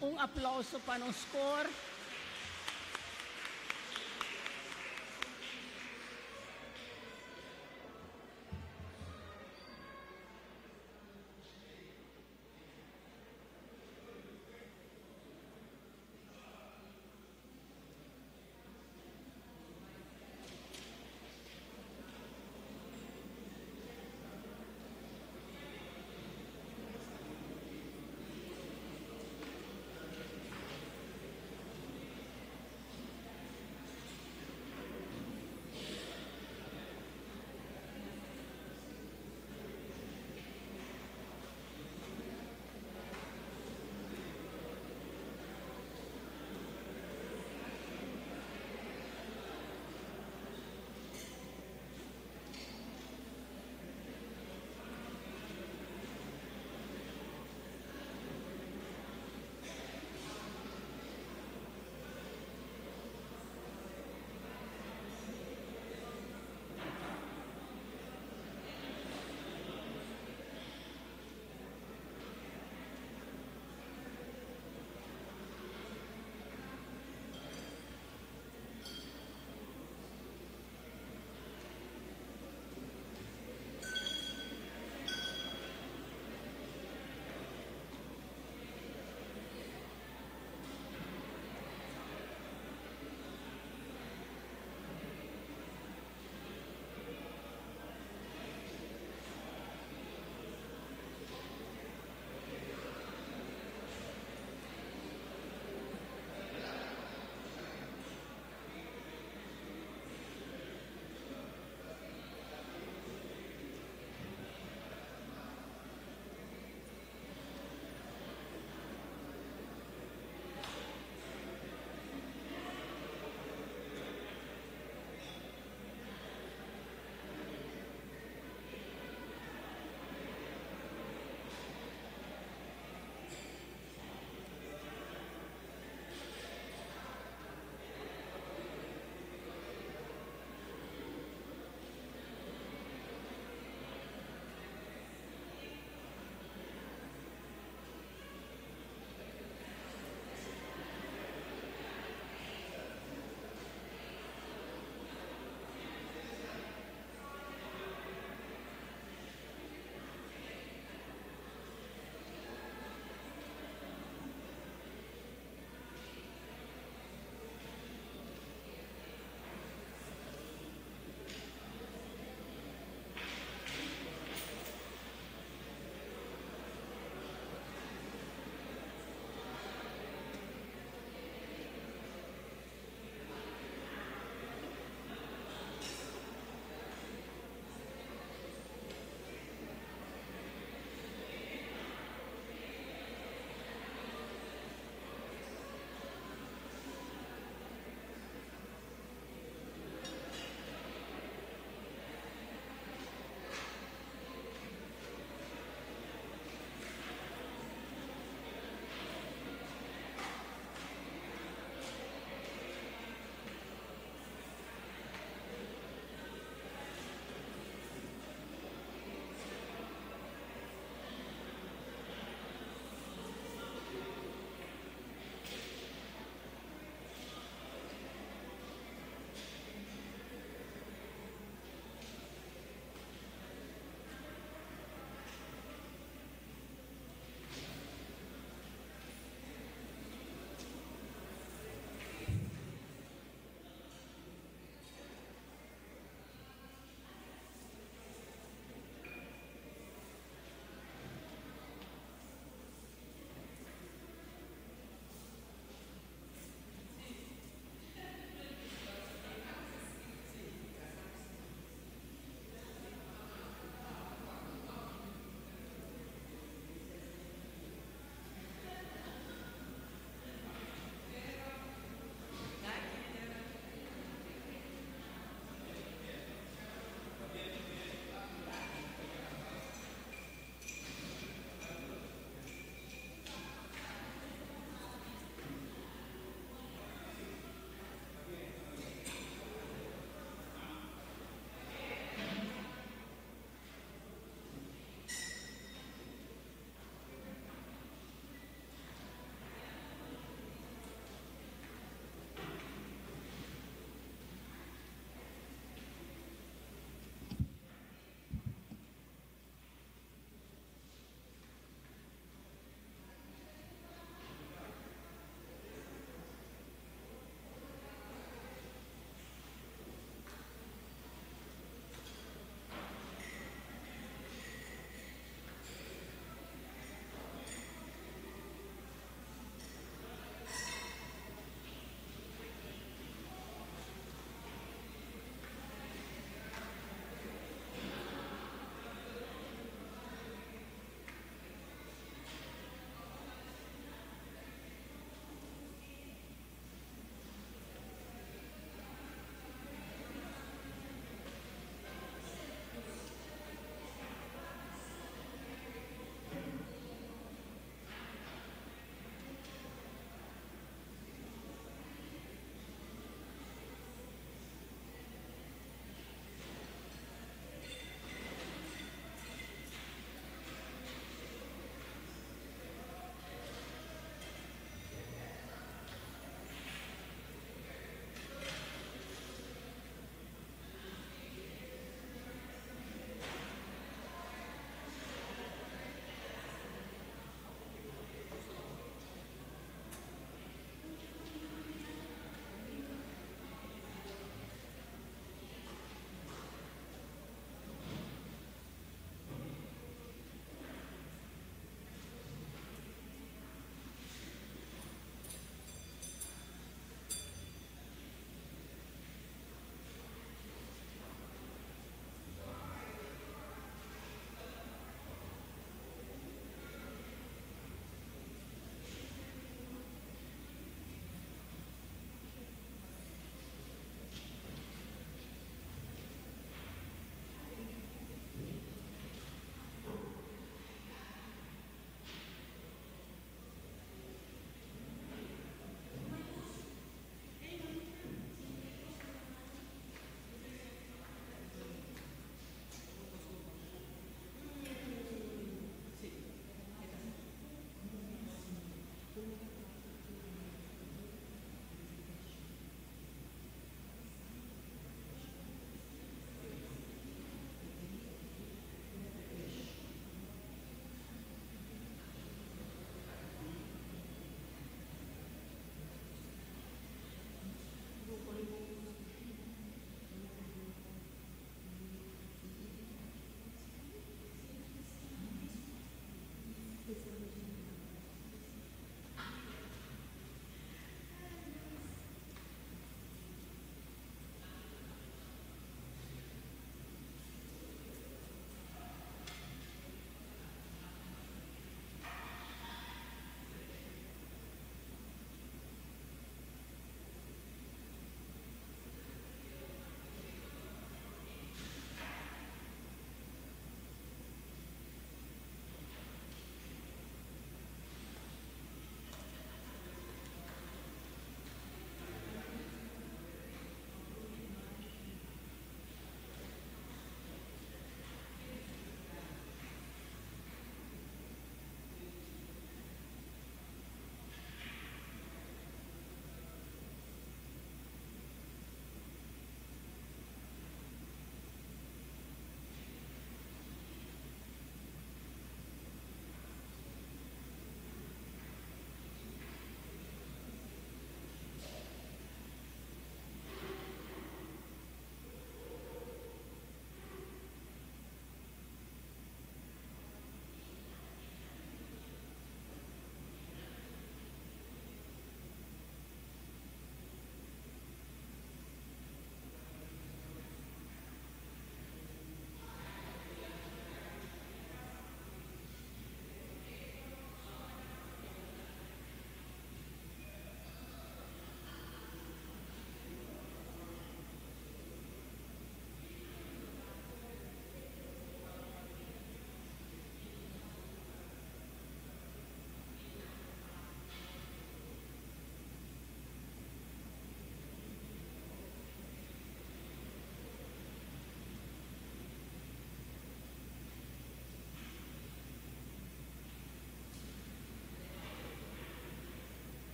Un aplauso pa nos koor.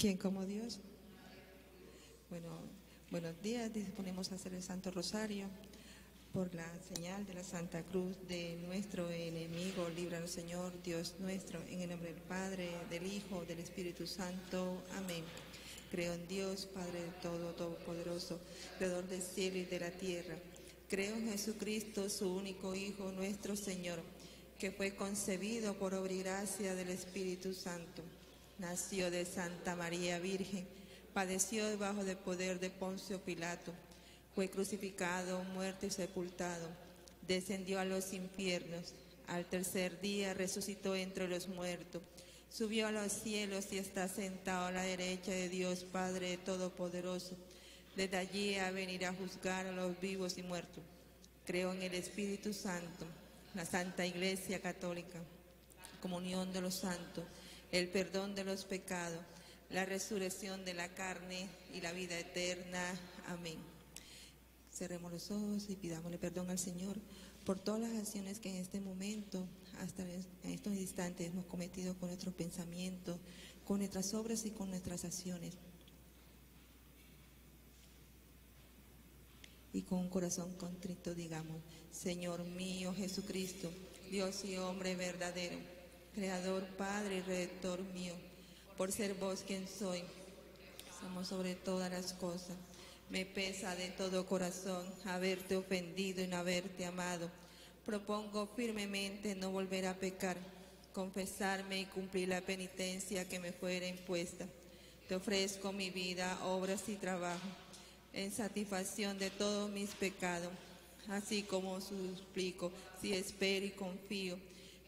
¿Quién como Dios? Bueno, buenos días. Disponemos a hacer el Santo Rosario por la señal de la Santa Cruz de nuestro enemigo. Líbranos, Señor, Dios nuestro, en el nombre del Padre, del Hijo, del Espíritu Santo. Amén. Creo en Dios, Padre de todo, todopoderoso, Creador del cielo y de la tierra. Creo en Jesucristo, su único Hijo, nuestro Señor, que fue concebido por obra y gracia del Espíritu Santo. Nació de Santa María Virgen, padeció debajo del poder de Poncio Pilato, fue crucificado, muerto y sepultado, descendió a los infiernos, al tercer día resucitó entre los muertos, subió a los cielos y está sentado a la derecha de Dios Padre Todopoderoso. Desde allí a venir a juzgar a los vivos y muertos. Creo en el Espíritu Santo, la Santa Iglesia Católica, comunión de los santos, el perdón de los pecados, la resurrección de la carne y la vida eterna. Amén. Cerremos los ojos y pidámosle perdón al Señor por todas las acciones que en este momento, hasta en estos instantes, hemos cometido con nuestros pensamientos, con nuestras obras y con nuestras acciones. Y con un corazón contrito digamos: Señor mío Jesucristo, Dios y hombre verdadero, Creador, Padre y Redentor mío, por ser vos quien soy, somos sobre todas las cosas. Me pesa de todo corazón haberte ofendido y no haberte amado. Propongo firmemente no volver a pecar, confesarme y cumplir la penitencia que me fuera impuesta. Te ofrezco mi vida, obras y trabajo, en satisfacción de todos mis pecados, así como suplico, si espero y confío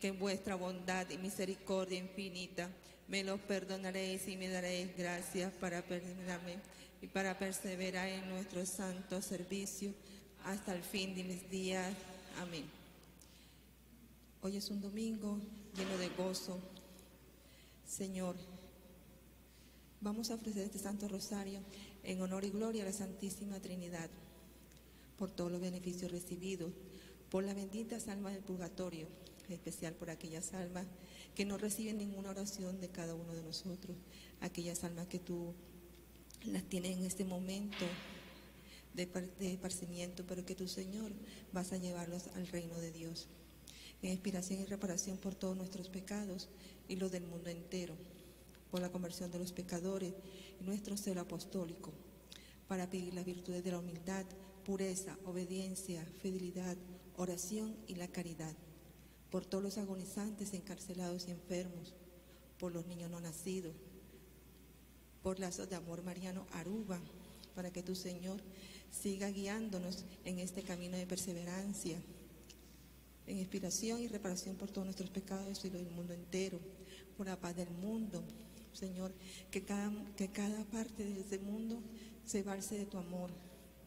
que en vuestra bondad y misericordia infinita me los perdonaréis y me daréis gracias para perdonarme y para perseverar en nuestro santo servicio hasta el fin de mis días. Amén. Hoy es un domingo lleno de gozo. Señor, vamos a ofrecer este Santo Rosario en honor y gloria a la Santísima Trinidad, por todos los beneficios recibidos, por las benditas almas del purgatorio, en especial por aquellas almas que no reciben ninguna oración de cada uno de nosotros, aquellas almas que tú las tienes en este momento de esparcimiento, pero que tú, Señor, vas a llevarlos al reino de Dios, en inspiración y reparación por todos nuestros pecados y los del mundo entero, por la conversión de los pecadores y nuestro celo apostólico, para pedir las virtudes de la humildad, pureza, obediencia, fidelidad, oración y la caridad, por todos los agonizantes, encarcelados y enfermos, por los niños no nacidos, por lazos de amor mariano Aruba, para que tu Señor siga guiándonos en este camino de perseverancia, en inspiración y reparación por todos nuestros pecados y los del mundo entero, por la paz del mundo, Señor, que cada parte de este mundo se balse de tu amor,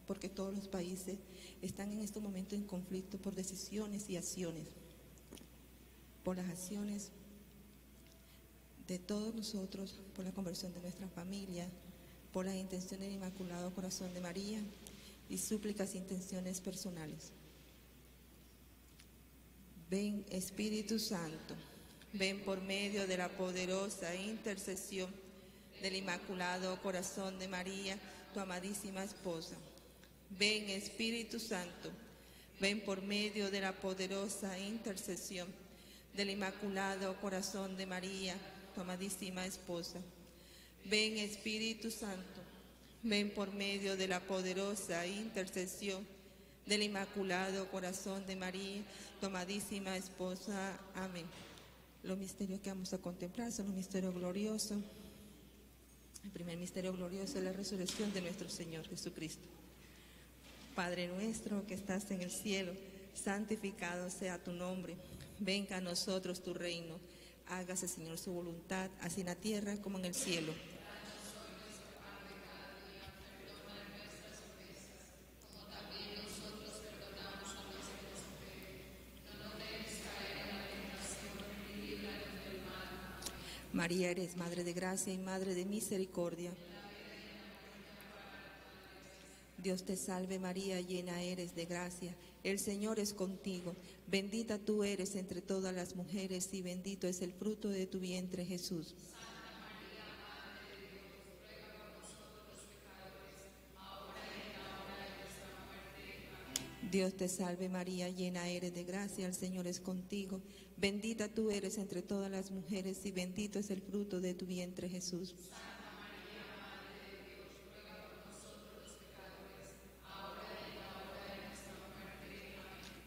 porque todos los países están en este momento en conflicto por decisiones y acciones, por las acciones de todos nosotros, por la conversión de nuestra familia, por las intenciones del Inmaculado Corazón de María y súplicas e intenciones personales. Ven, Espíritu Santo, ven por medio de la poderosa intercesión del Inmaculado Corazón de María, tu amadísima esposa. Ven, Espíritu Santo, ven por medio de la poderosa intercesión del Inmaculado Corazón de María, tu amadísima esposa. Ven, Espíritu Santo, ven por medio de la poderosa intercesión del Inmaculado Corazón de María, tu amadísima esposa. Amén. Los misterios que vamos a contemplar son los misterios gloriosos. El primer misterio glorioso es la resurrección de nuestro Señor Jesucristo. Padre nuestro que estás en el cielo, santificado sea tu nombre. Venga a nosotros tu reino. Hágase, Señor, su voluntad, así en la tierra como en el cielo. María, eres Madre de Gracia y Madre de Misericordia. Dios te salve María, llena eres de gracia, el Señor es contigo. Bendita tú eres entre todas las mujeres y bendito es el fruto de tu vientre, Jesús. Santa María, Madre de Dios, Dios te salve María, llena eres de gracia, el Señor es contigo. Bendita tú eres entre todas las mujeres y bendito es el fruto de tu vientre Jesús.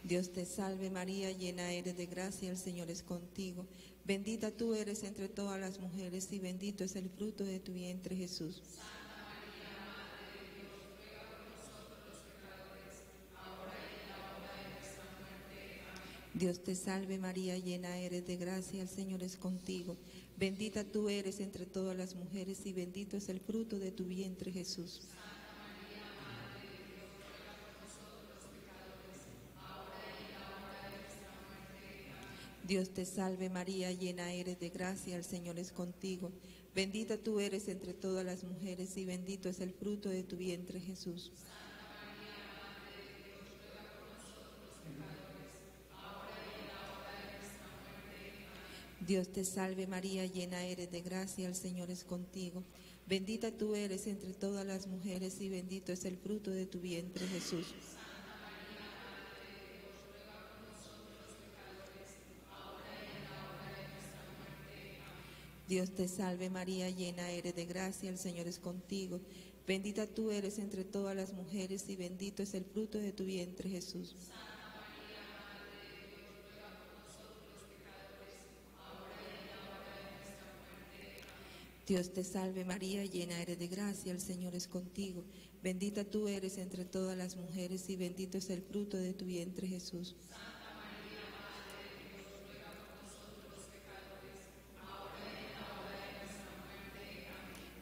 Dios te salve María, llena eres de gracia, el Señor es contigo. Bendita tú eres entre todas las mujeres y bendito es el fruto de tu vientre Jesús. Dios te salve María, llena eres de gracia, el Señor es contigo. Bendita tú eres entre todas las mujeres y bendito es el fruto de tu vientre Jesús. Dios te salve María, llena eres de gracia, el Señor es contigo. Bendita tú eres entre todas las mujeres y bendito es el fruto de tu vientre Jesús. Dios te salve María, llena eres de gracia, el Señor es contigo. Bendita tú eres entre todas las mujeres y bendito es el fruto de tu vientre Jesús. Dios te salve María, llena eres de gracia, el Señor es contigo. Bendita tú eres entre todas las mujeres y bendito es el fruto de tu vientre Jesús. Dios te salve María, llena eres de gracia, el Señor es contigo. Bendita tú eres entre todas las mujeres y bendito es el fruto de tu vientre Jesús.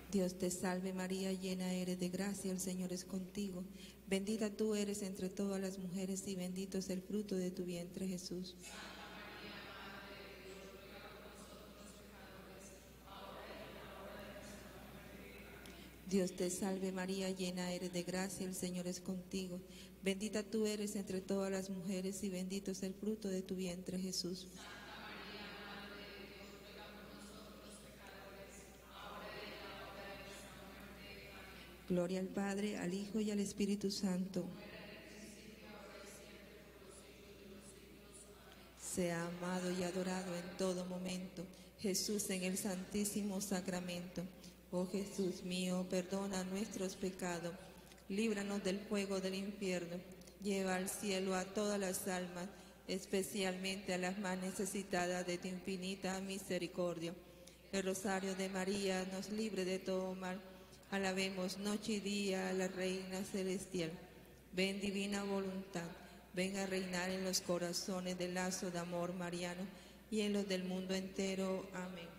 Dios te salve María, llena eres de gracia, el Señor es contigo. Bendita tú eres entre todas las mujeres y bendito es el fruto de tu vientre Jesús. Dios te salve María, llena eres de gracia, el Señor es contigo. Bendita tú eres entre todas las mujeres y bendito es el fruto de tu vientre Jesús. Gloria al Padre, al Hijo y al Espíritu Santo. Sea amado y adorado en todo momento. Jesús en el Santísimo Sacramento. Oh Jesús mío, perdona nuestros pecados, líbranos del fuego del infierno, lleva al cielo a todas las almas, especialmente a las más necesitadas de tu infinita misericordia. El rosario de María nos libre de todo mal. Alabemos noche y día a la Reina Celestial. Ven divina voluntad, ven a reinar en los corazones del lazo de amor mariano y en los del mundo entero. Amén.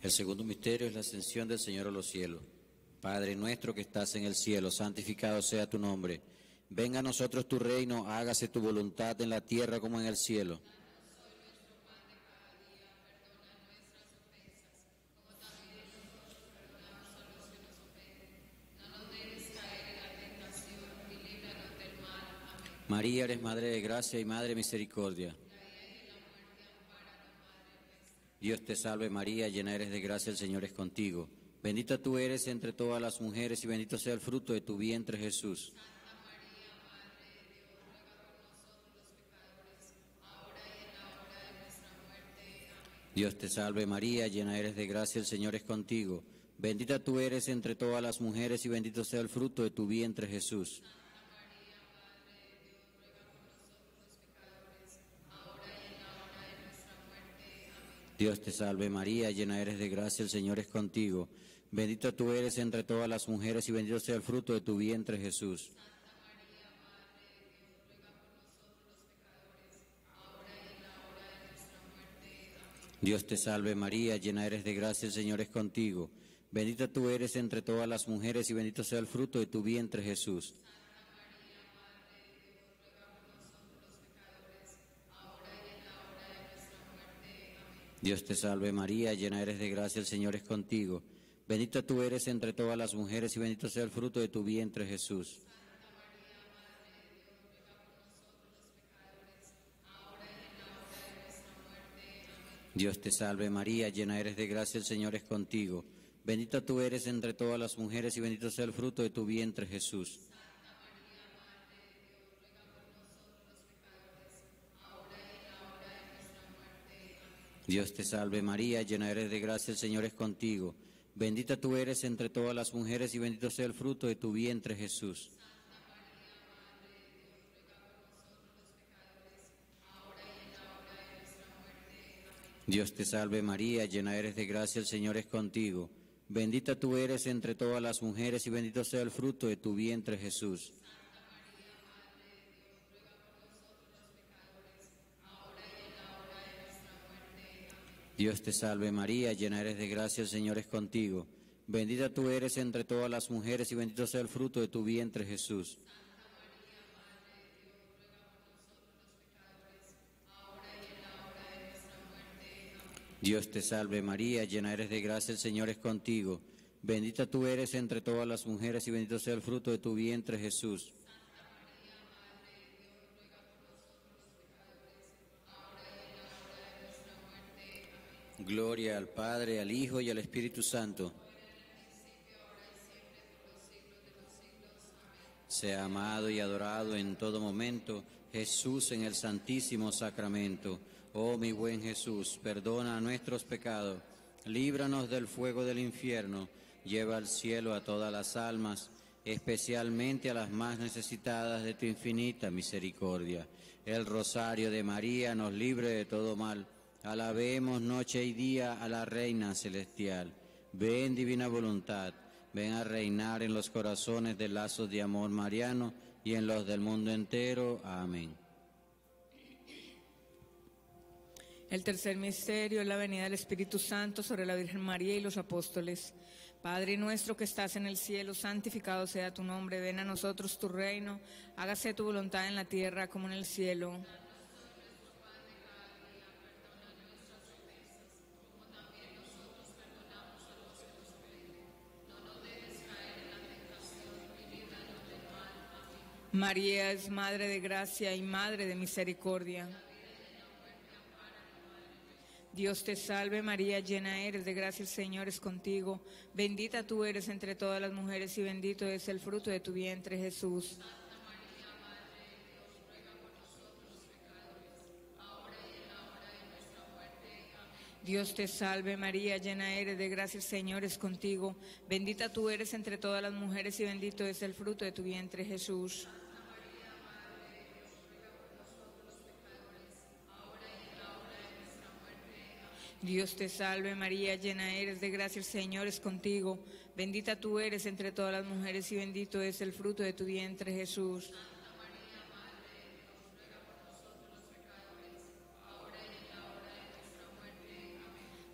El segundo misterio es la ascensión del Señor a los cielos. Padre nuestro que estás en el cielo, santificado sea tu nombre. Venga a nosotros tu reino, hágase tu voluntad en la tierra como en el cielo. María, eres Madre de Gracia y Madre de Misericordia. Dios te salve María, llena eres de gracia, el Señor es contigo. Bendita tú eres entre todas las mujeres y bendito sea el fruto de tu vientre Jesús. Dios te salve María, llena eres de gracia, el Señor es contigo. Bendita tú eres entre todas las mujeres y bendito sea el fruto de tu vientre Jesús. Dios te salve María, llena eres de gracia, el Señor es contigo. Bendita tú eres entre todas las mujeres y bendito sea el fruto de tu vientre Jesús. Dios te salve María, llena eres de gracia, el Señor es contigo. Bendita tú eres entre todas las mujeres y bendito sea el fruto de tu vientre Jesús. Dios te salve María, llena eres de gracia, el Señor es contigo. Bendita tú eres entre todas las mujeres y bendito sea el fruto de tu vientre Jesús. Dios te salve María, llena eres de gracia, el Señor es contigo. Bendita tú eres entre todas las mujeres y bendito sea el fruto de tu vientre Jesús. Dios te salve María, llena eres de gracia, el Señor es contigo. Bendita tú eres entre todas las mujeres y bendito sea el fruto de tu vientre Jesús. Dios te salve María, llena eres de gracia, el Señor es contigo. Bendita tú eres entre todas las mujeres y bendito sea el fruto de tu vientre Jesús. Dios te salve María, llena eres de gracia, el Señor es contigo. Bendita tú eres entre todas las mujeres y bendito sea el fruto de tu vientre Jesús. Dios te salve María, llena eres de gracia, el Señor es contigo. Bendita tú eres entre todas las mujeres y bendito sea el fruto de tu vientre Jesús. Gloria al Padre, al Hijo y al Espíritu Santo. Sea amado y adorado en todo momento Jesús en el Santísimo Sacramento. Oh mi buen Jesús, perdona nuestros pecados, líbranos del fuego del infierno, lleva al cielo a todas las almas, especialmente a las más necesitadas de tu infinita misericordia. El rosario de María nos libre de todo mal. Alabemos noche y día a la Reina Celestial. Ven, divina voluntad, ven a reinar en los corazones de lazos de amor mariano y en los del mundo entero. Amén. El tercer misterio es la venida del Espíritu Santo sobre la Virgen María y los apóstoles. Padre nuestro que estás en el cielo, santificado sea tu nombre, ven a nosotros tu reino, hágase tu voluntad en la tierra como en el cielo. María es Madre de Gracia y Madre de Misericordia. Dios te salve María, llena eres de gracia, el Señor es contigo. Bendita tú eres entre todas las mujeres y bendito es el fruto de tu vientre Jesús. Dios te salve María, llena eres de gracia, el Señor es contigo. Bendita tú eres entre todas las mujeres y bendito es el fruto de tu vientre Jesús. Dios te salve María, llena eres de gracia, el Señor es contigo. Bendita tú eres entre todas las mujeres y bendito es el fruto de tu vientre Jesús.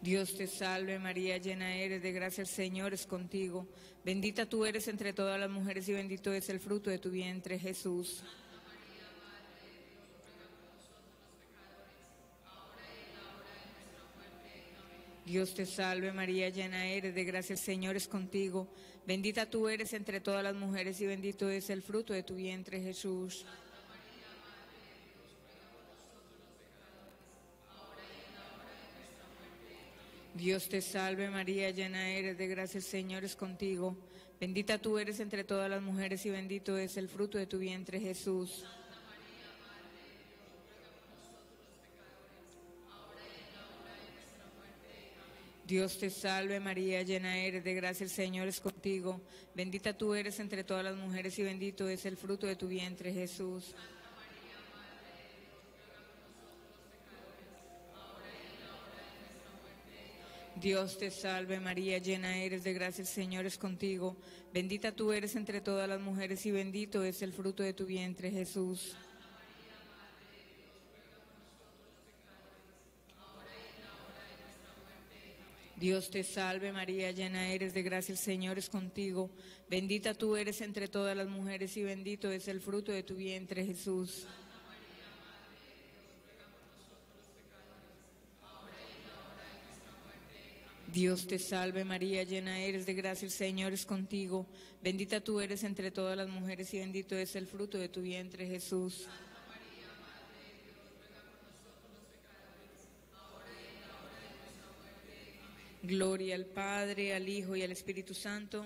Dios te salve María, llena eres de gracia, el Señor es contigo. Bendita tú eres entre todas las mujeres y bendito es el fruto de tu vientre Jesús. Dios te salve María, llena eres de gracia, el Señor es contigo. Bendita tú eres entre todas las mujeres y bendito es el fruto de tu vientre Jesús. Dios te salve María, llena eres de gracia, el Señor es contigo. Bendita tú eres entre todas las mujeres y bendito es el fruto de tu vientre Jesús. Dios te salve María, llena eres de gracia, el Señor es contigo. Bendita tú eres entre todas las mujeres y bendito es el fruto de tu vientre Jesús. Dios te salve María, llena eres de gracia, el Señor es contigo. Bendita tú eres entre todas las mujeres y bendito es el fruto de tu vientre Jesús. Dios te salve María, llena eres de gracia, el Señor es contigo. Bendita tú eres entre todas las mujeres y bendito es el fruto de tu vientre Jesús. Dios te salve María, llena eres de gracia, el Señor es contigo. Bendita tú eres entre todas las mujeres y bendito es el fruto de tu vientre Jesús. Gloria al Padre, al Hijo y al Espíritu Santo.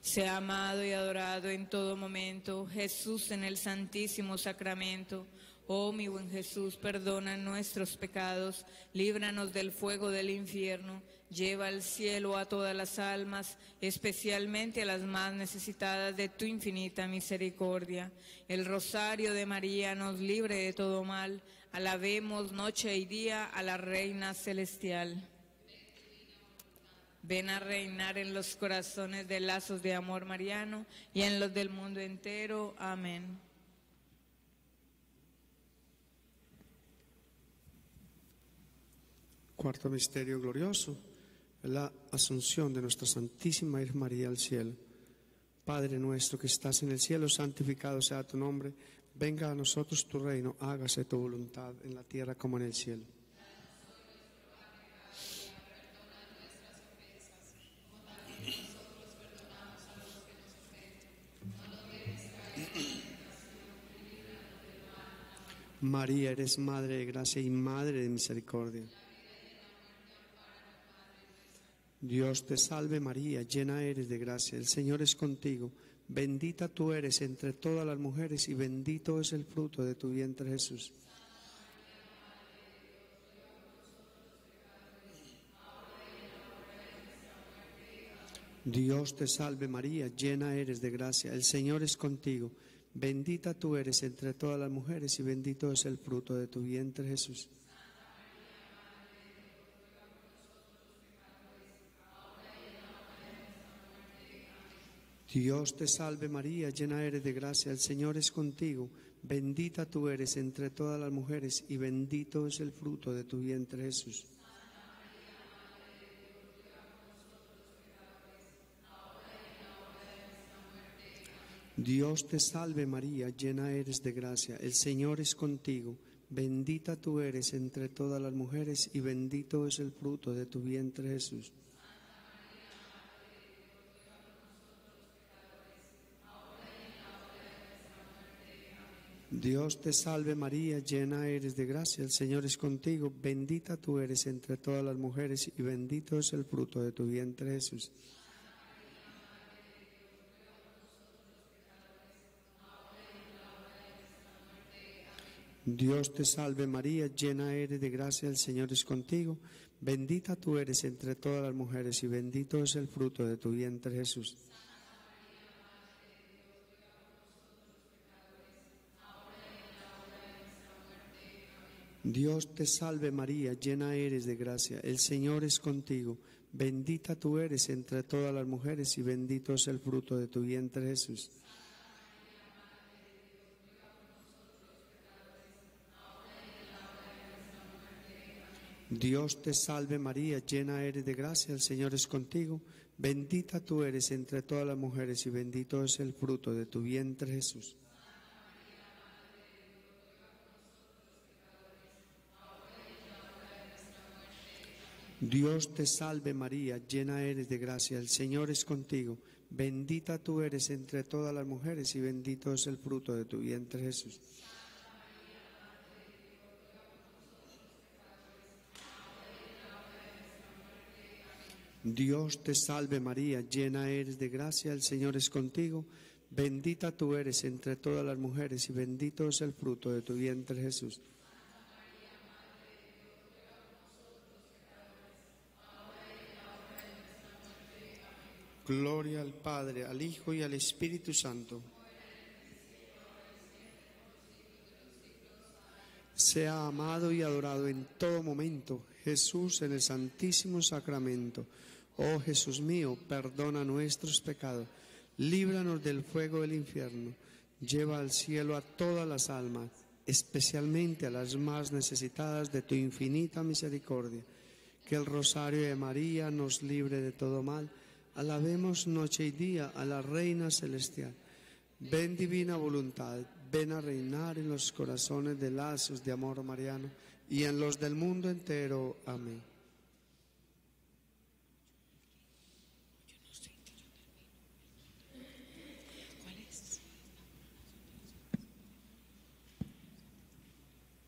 Sea amado y adorado en todo momento Jesús en el Santísimo Sacramento. Oh mi buen Jesús, perdona nuestros pecados, líbranos del fuego del infierno, lleva al cielo a todas las almas, especialmente a las más necesitadas de tu infinita misericordia. El rosario de María nos libre de todo mal. Alabemos noche y día a la Reina Celestial. Ven a reinar en los corazones de lazos de amor mariano y en los del mundo entero. Amén. Cuarto misterio glorioso, la asunción de nuestra Santísima Virgen María al cielo. Padre nuestro que estás en el cielo, santificado sea tu nombre. Venga a nosotros tu reino, hágase tu voluntad en la tierra como en el cielo. María, eres Madre de gracia y Madre de misericordia. Dios te salve María, llena eres de gracia, el Señor es contigo. Bendita tú eres entre todas las mujeres y bendito es el fruto de tu vientre Jesús. Dios te salve María, llena eres de gracia, el Señor es contigo. Bendita tú eres entre todas las mujeres y bendito es el fruto de tu vientre Jesús. Dios te salve María, llena eres de gracia, el Señor es contigo. Bendita tú eres entre todas las mujeres y bendito es el fruto de tu vientre Jesús. Dios te salve María, llena eres de gracia, el Señor es contigo. Bendita tú eres entre todas las mujeres y bendito es el fruto de tu vientre Jesús. Dios te salve María, llena eres de gracia, el Señor es contigo, bendita tú eres entre todas las mujeres y bendito es el fruto de tu vientre Jesús. Dios te salve María, llena eres de gracia, el Señor es contigo, bendita tú eres entre todas las mujeres y bendito es el fruto de tu vientre Jesús. Dios te salve María, llena eres de gracia, el Señor es contigo, bendita tú eres entre todas las mujeres y bendito es el fruto de tu vientre Jesús. Dios te salve María, llena eres de gracia, el Señor es contigo, bendita tú eres entre todas las mujeres y bendito es el fruto de tu vientre Jesús. Dios te salve María, llena eres de gracia, el Señor es contigo, bendita tú eres entre todas las mujeres y bendito es el fruto de tu vientre Jesús. Dios te salve María, llena eres de gracia, el Señor es contigo, bendita tú eres entre todas las mujeres y bendito es el fruto de tu vientre Jesús. Gloria al Padre, al Hijo y al Espíritu Santo. Sea amado y adorado en todo momento Jesús en el Santísimo Sacramento. Oh Jesús mío, perdona nuestros pecados, líbranos del fuego del infierno, lleva al cielo a todas las almas, especialmente a las más necesitadas de tu infinita misericordia. Que el rosario de María nos libre de todo mal. Alabemos noche y día a la Reina Celestial. Ven divina voluntad, ven a reinar en los corazones de lazos de amor mariano y en los del mundo entero. Amén.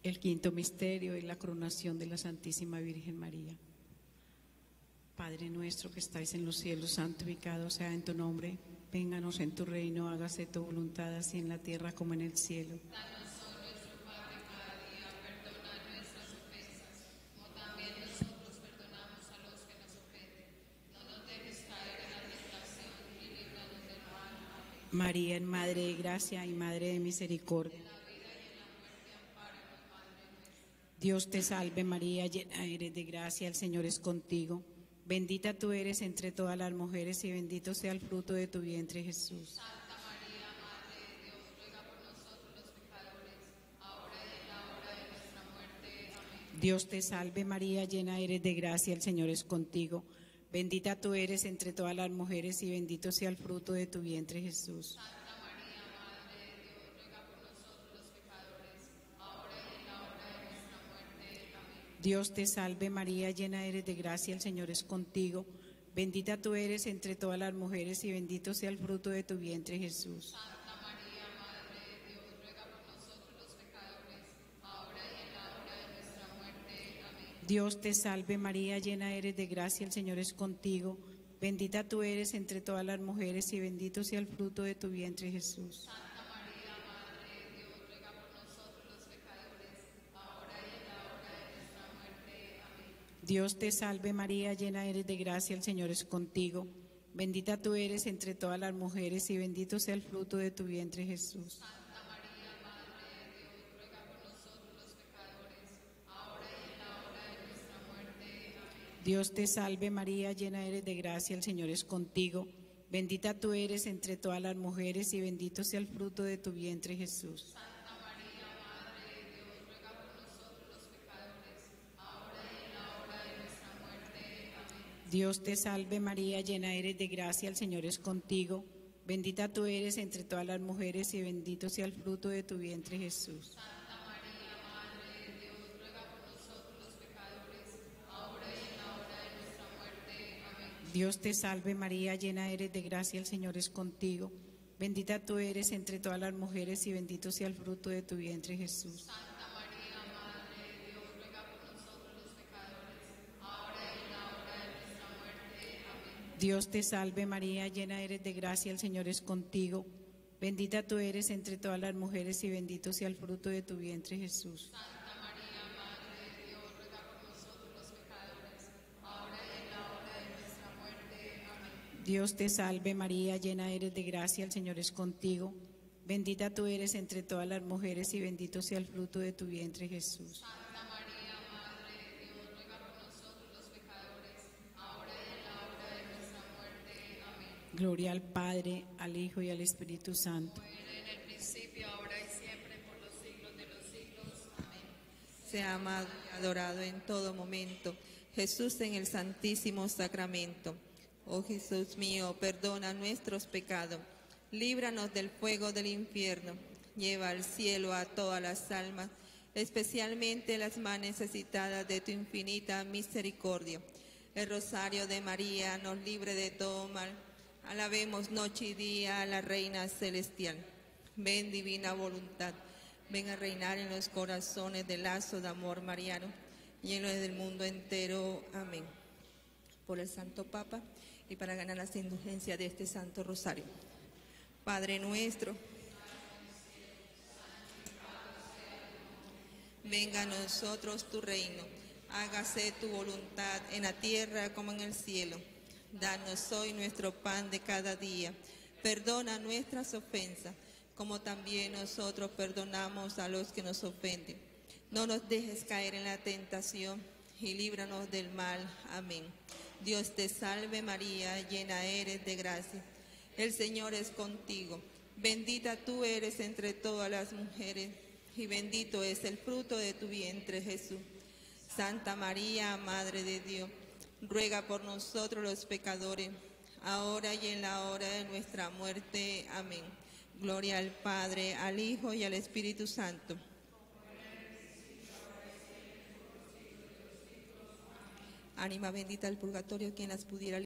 El quinto misterio es la coronación de la Santísima Virgen María. Padre nuestro que estáis en los cielos, santificado sea en tu nombre. Vénganos en tu reino, hágase tu voluntad así en la tierra como en el cielo. Danos hoy nuestro pan de cada día, perdona nuestras ofensas, como también nosotros perdonamos a los que nos ofenden. No nos dejes caer en la tentación y líbranos del mal. Amén. María es Madre de Gracia y Madre de Misericordia. Dios te salve María, llena eres de gracia, el Señor es contigo. Bendita tú eres entre todas las mujeres y bendito sea el fruto de tu vientre Jesús. Santa María, Madre de Dios, ruega por nosotros los pecadores, ahora y en la hora de nuestra muerte. Amén. Dios te salve María, llena eres de gracia, el Señor es contigo. Bendita tú eres entre todas las mujeres y bendito sea el fruto de tu vientre Jesús. Santa María, Madre de Dios, ruega por nosotros los pecadores, ahora y en la hora de nuestra muerte. Amén. Dios te salve María, llena eres de gracia, el Señor es contigo. Bendita tú eres entre todas las mujeres y bendito sea el fruto de tu vientre Jesús. Santa María, Madre de Dios, ruega por nosotros los pecadores, ahora y en la hora de nuestra muerte. Amén. Dios te salve María, llena eres de gracia, el Señor es contigo. Bendita tú eres entre todas las mujeres y bendito sea el fruto de tu vientre Jesús. Santa María, Madre de Dios, ruega por nosotros los pecadores, ahora y en la hora de nuestra muerte. Amén. Dios te salve María, llena eres de gracia, el Señor es contigo. Bendita tú eres entre todas las mujeres y bendito sea el fruto de tu vientre Jesús. Santa María, Madre de Dios, ruega por nosotros los pecadores, ahora y en la hora de nuestra muerte. Amén. Dios te salve María, llena eres de gracia, el Señor es contigo. Bendita tú eres entre todas las mujeres y bendito sea el fruto de tu vientre Jesús. Santa María, Madre de Dios, ruega por nosotros los pecadores, ahora y en la hora de nuestra muerte. Amén. Dios te salve María, llena eres de gracia, el Señor es contigo. Bendita tú eres entre todas las mujeres y bendito sea el fruto de tu vientre Jesús. Santa María, Madre de Dios, ruega por nosotros los pecadores, ahora y en la hora de nuestra muerte. Amén. Dios te salve María, llena eres de gracia, el Señor es contigo. Bendita tú eres entre todas las mujeres y bendito sea el fruto de tu vientre Jesús. Santa María, Madre de Dios, ruega por nosotros los pecadores, ahora y en la hora de nuestra muerte. Amén. Dios te salve María, llena eres de gracia, el Señor es contigo. Bendita tú eres entre todas las mujeres y bendito sea el fruto de tu vientre Jesús. Santa María, Madre de Dios, ruega por nosotros los pecadores, ahora y en la hora de nuestra muerte. Amén. Dios te salve María, llena eres de gracia, el Señor es contigo. Bendita tú eres entre todas las mujeres y bendito sea el fruto de tu vientre Jesús. Santa María, Madre de Dios, ruega por nosotros los pecadores, ahora y en la hora de nuestra muerte. Amén. Gloria al Padre, al Hijo y al Espíritu Santo. Era en el principio, ahora y siempre, por los siglos de los siglos. Amén. Sea amado y adorado en todo momento. Jesús en el Santísimo Sacramento. Oh Jesús mío, perdona nuestros pecados. Líbranos del fuego del infierno. Lleva al cielo a todas las almas, especialmente las más necesitadas de tu infinita misericordia. El rosario de María nos libre de todo mal. Alabemos noche y día a la Reina Celestial. Ven divina voluntad, ven a reinar en los corazones del lazo de amor mariano y en los del mundo entero. Amén. Por el Santo Papa y para ganar las indulgencias de este Santo Rosario. Padre nuestro, venga a nosotros tu reino, hágase tu voluntad en la tierra como en el cielo. Danos hoy nuestro pan de cada día. Perdona nuestras ofensas, como también nosotros perdonamos a los que nos ofenden. No nos dejes caer en la tentación y líbranos del mal. Amén. Dios te salve María, llena eres de gracia. El Señor es contigo. Bendita tú eres entre todas las mujeres y bendito es el fruto de tu vientre, Jesús. Santa María, Madre de Dios, ruega por nosotros los pecadores, ahora y en la hora de nuestra muerte. Amén. Gloria al Padre, al Hijo y al Espíritu Santo. Ánima bendita del purgatorio, quien las pudiera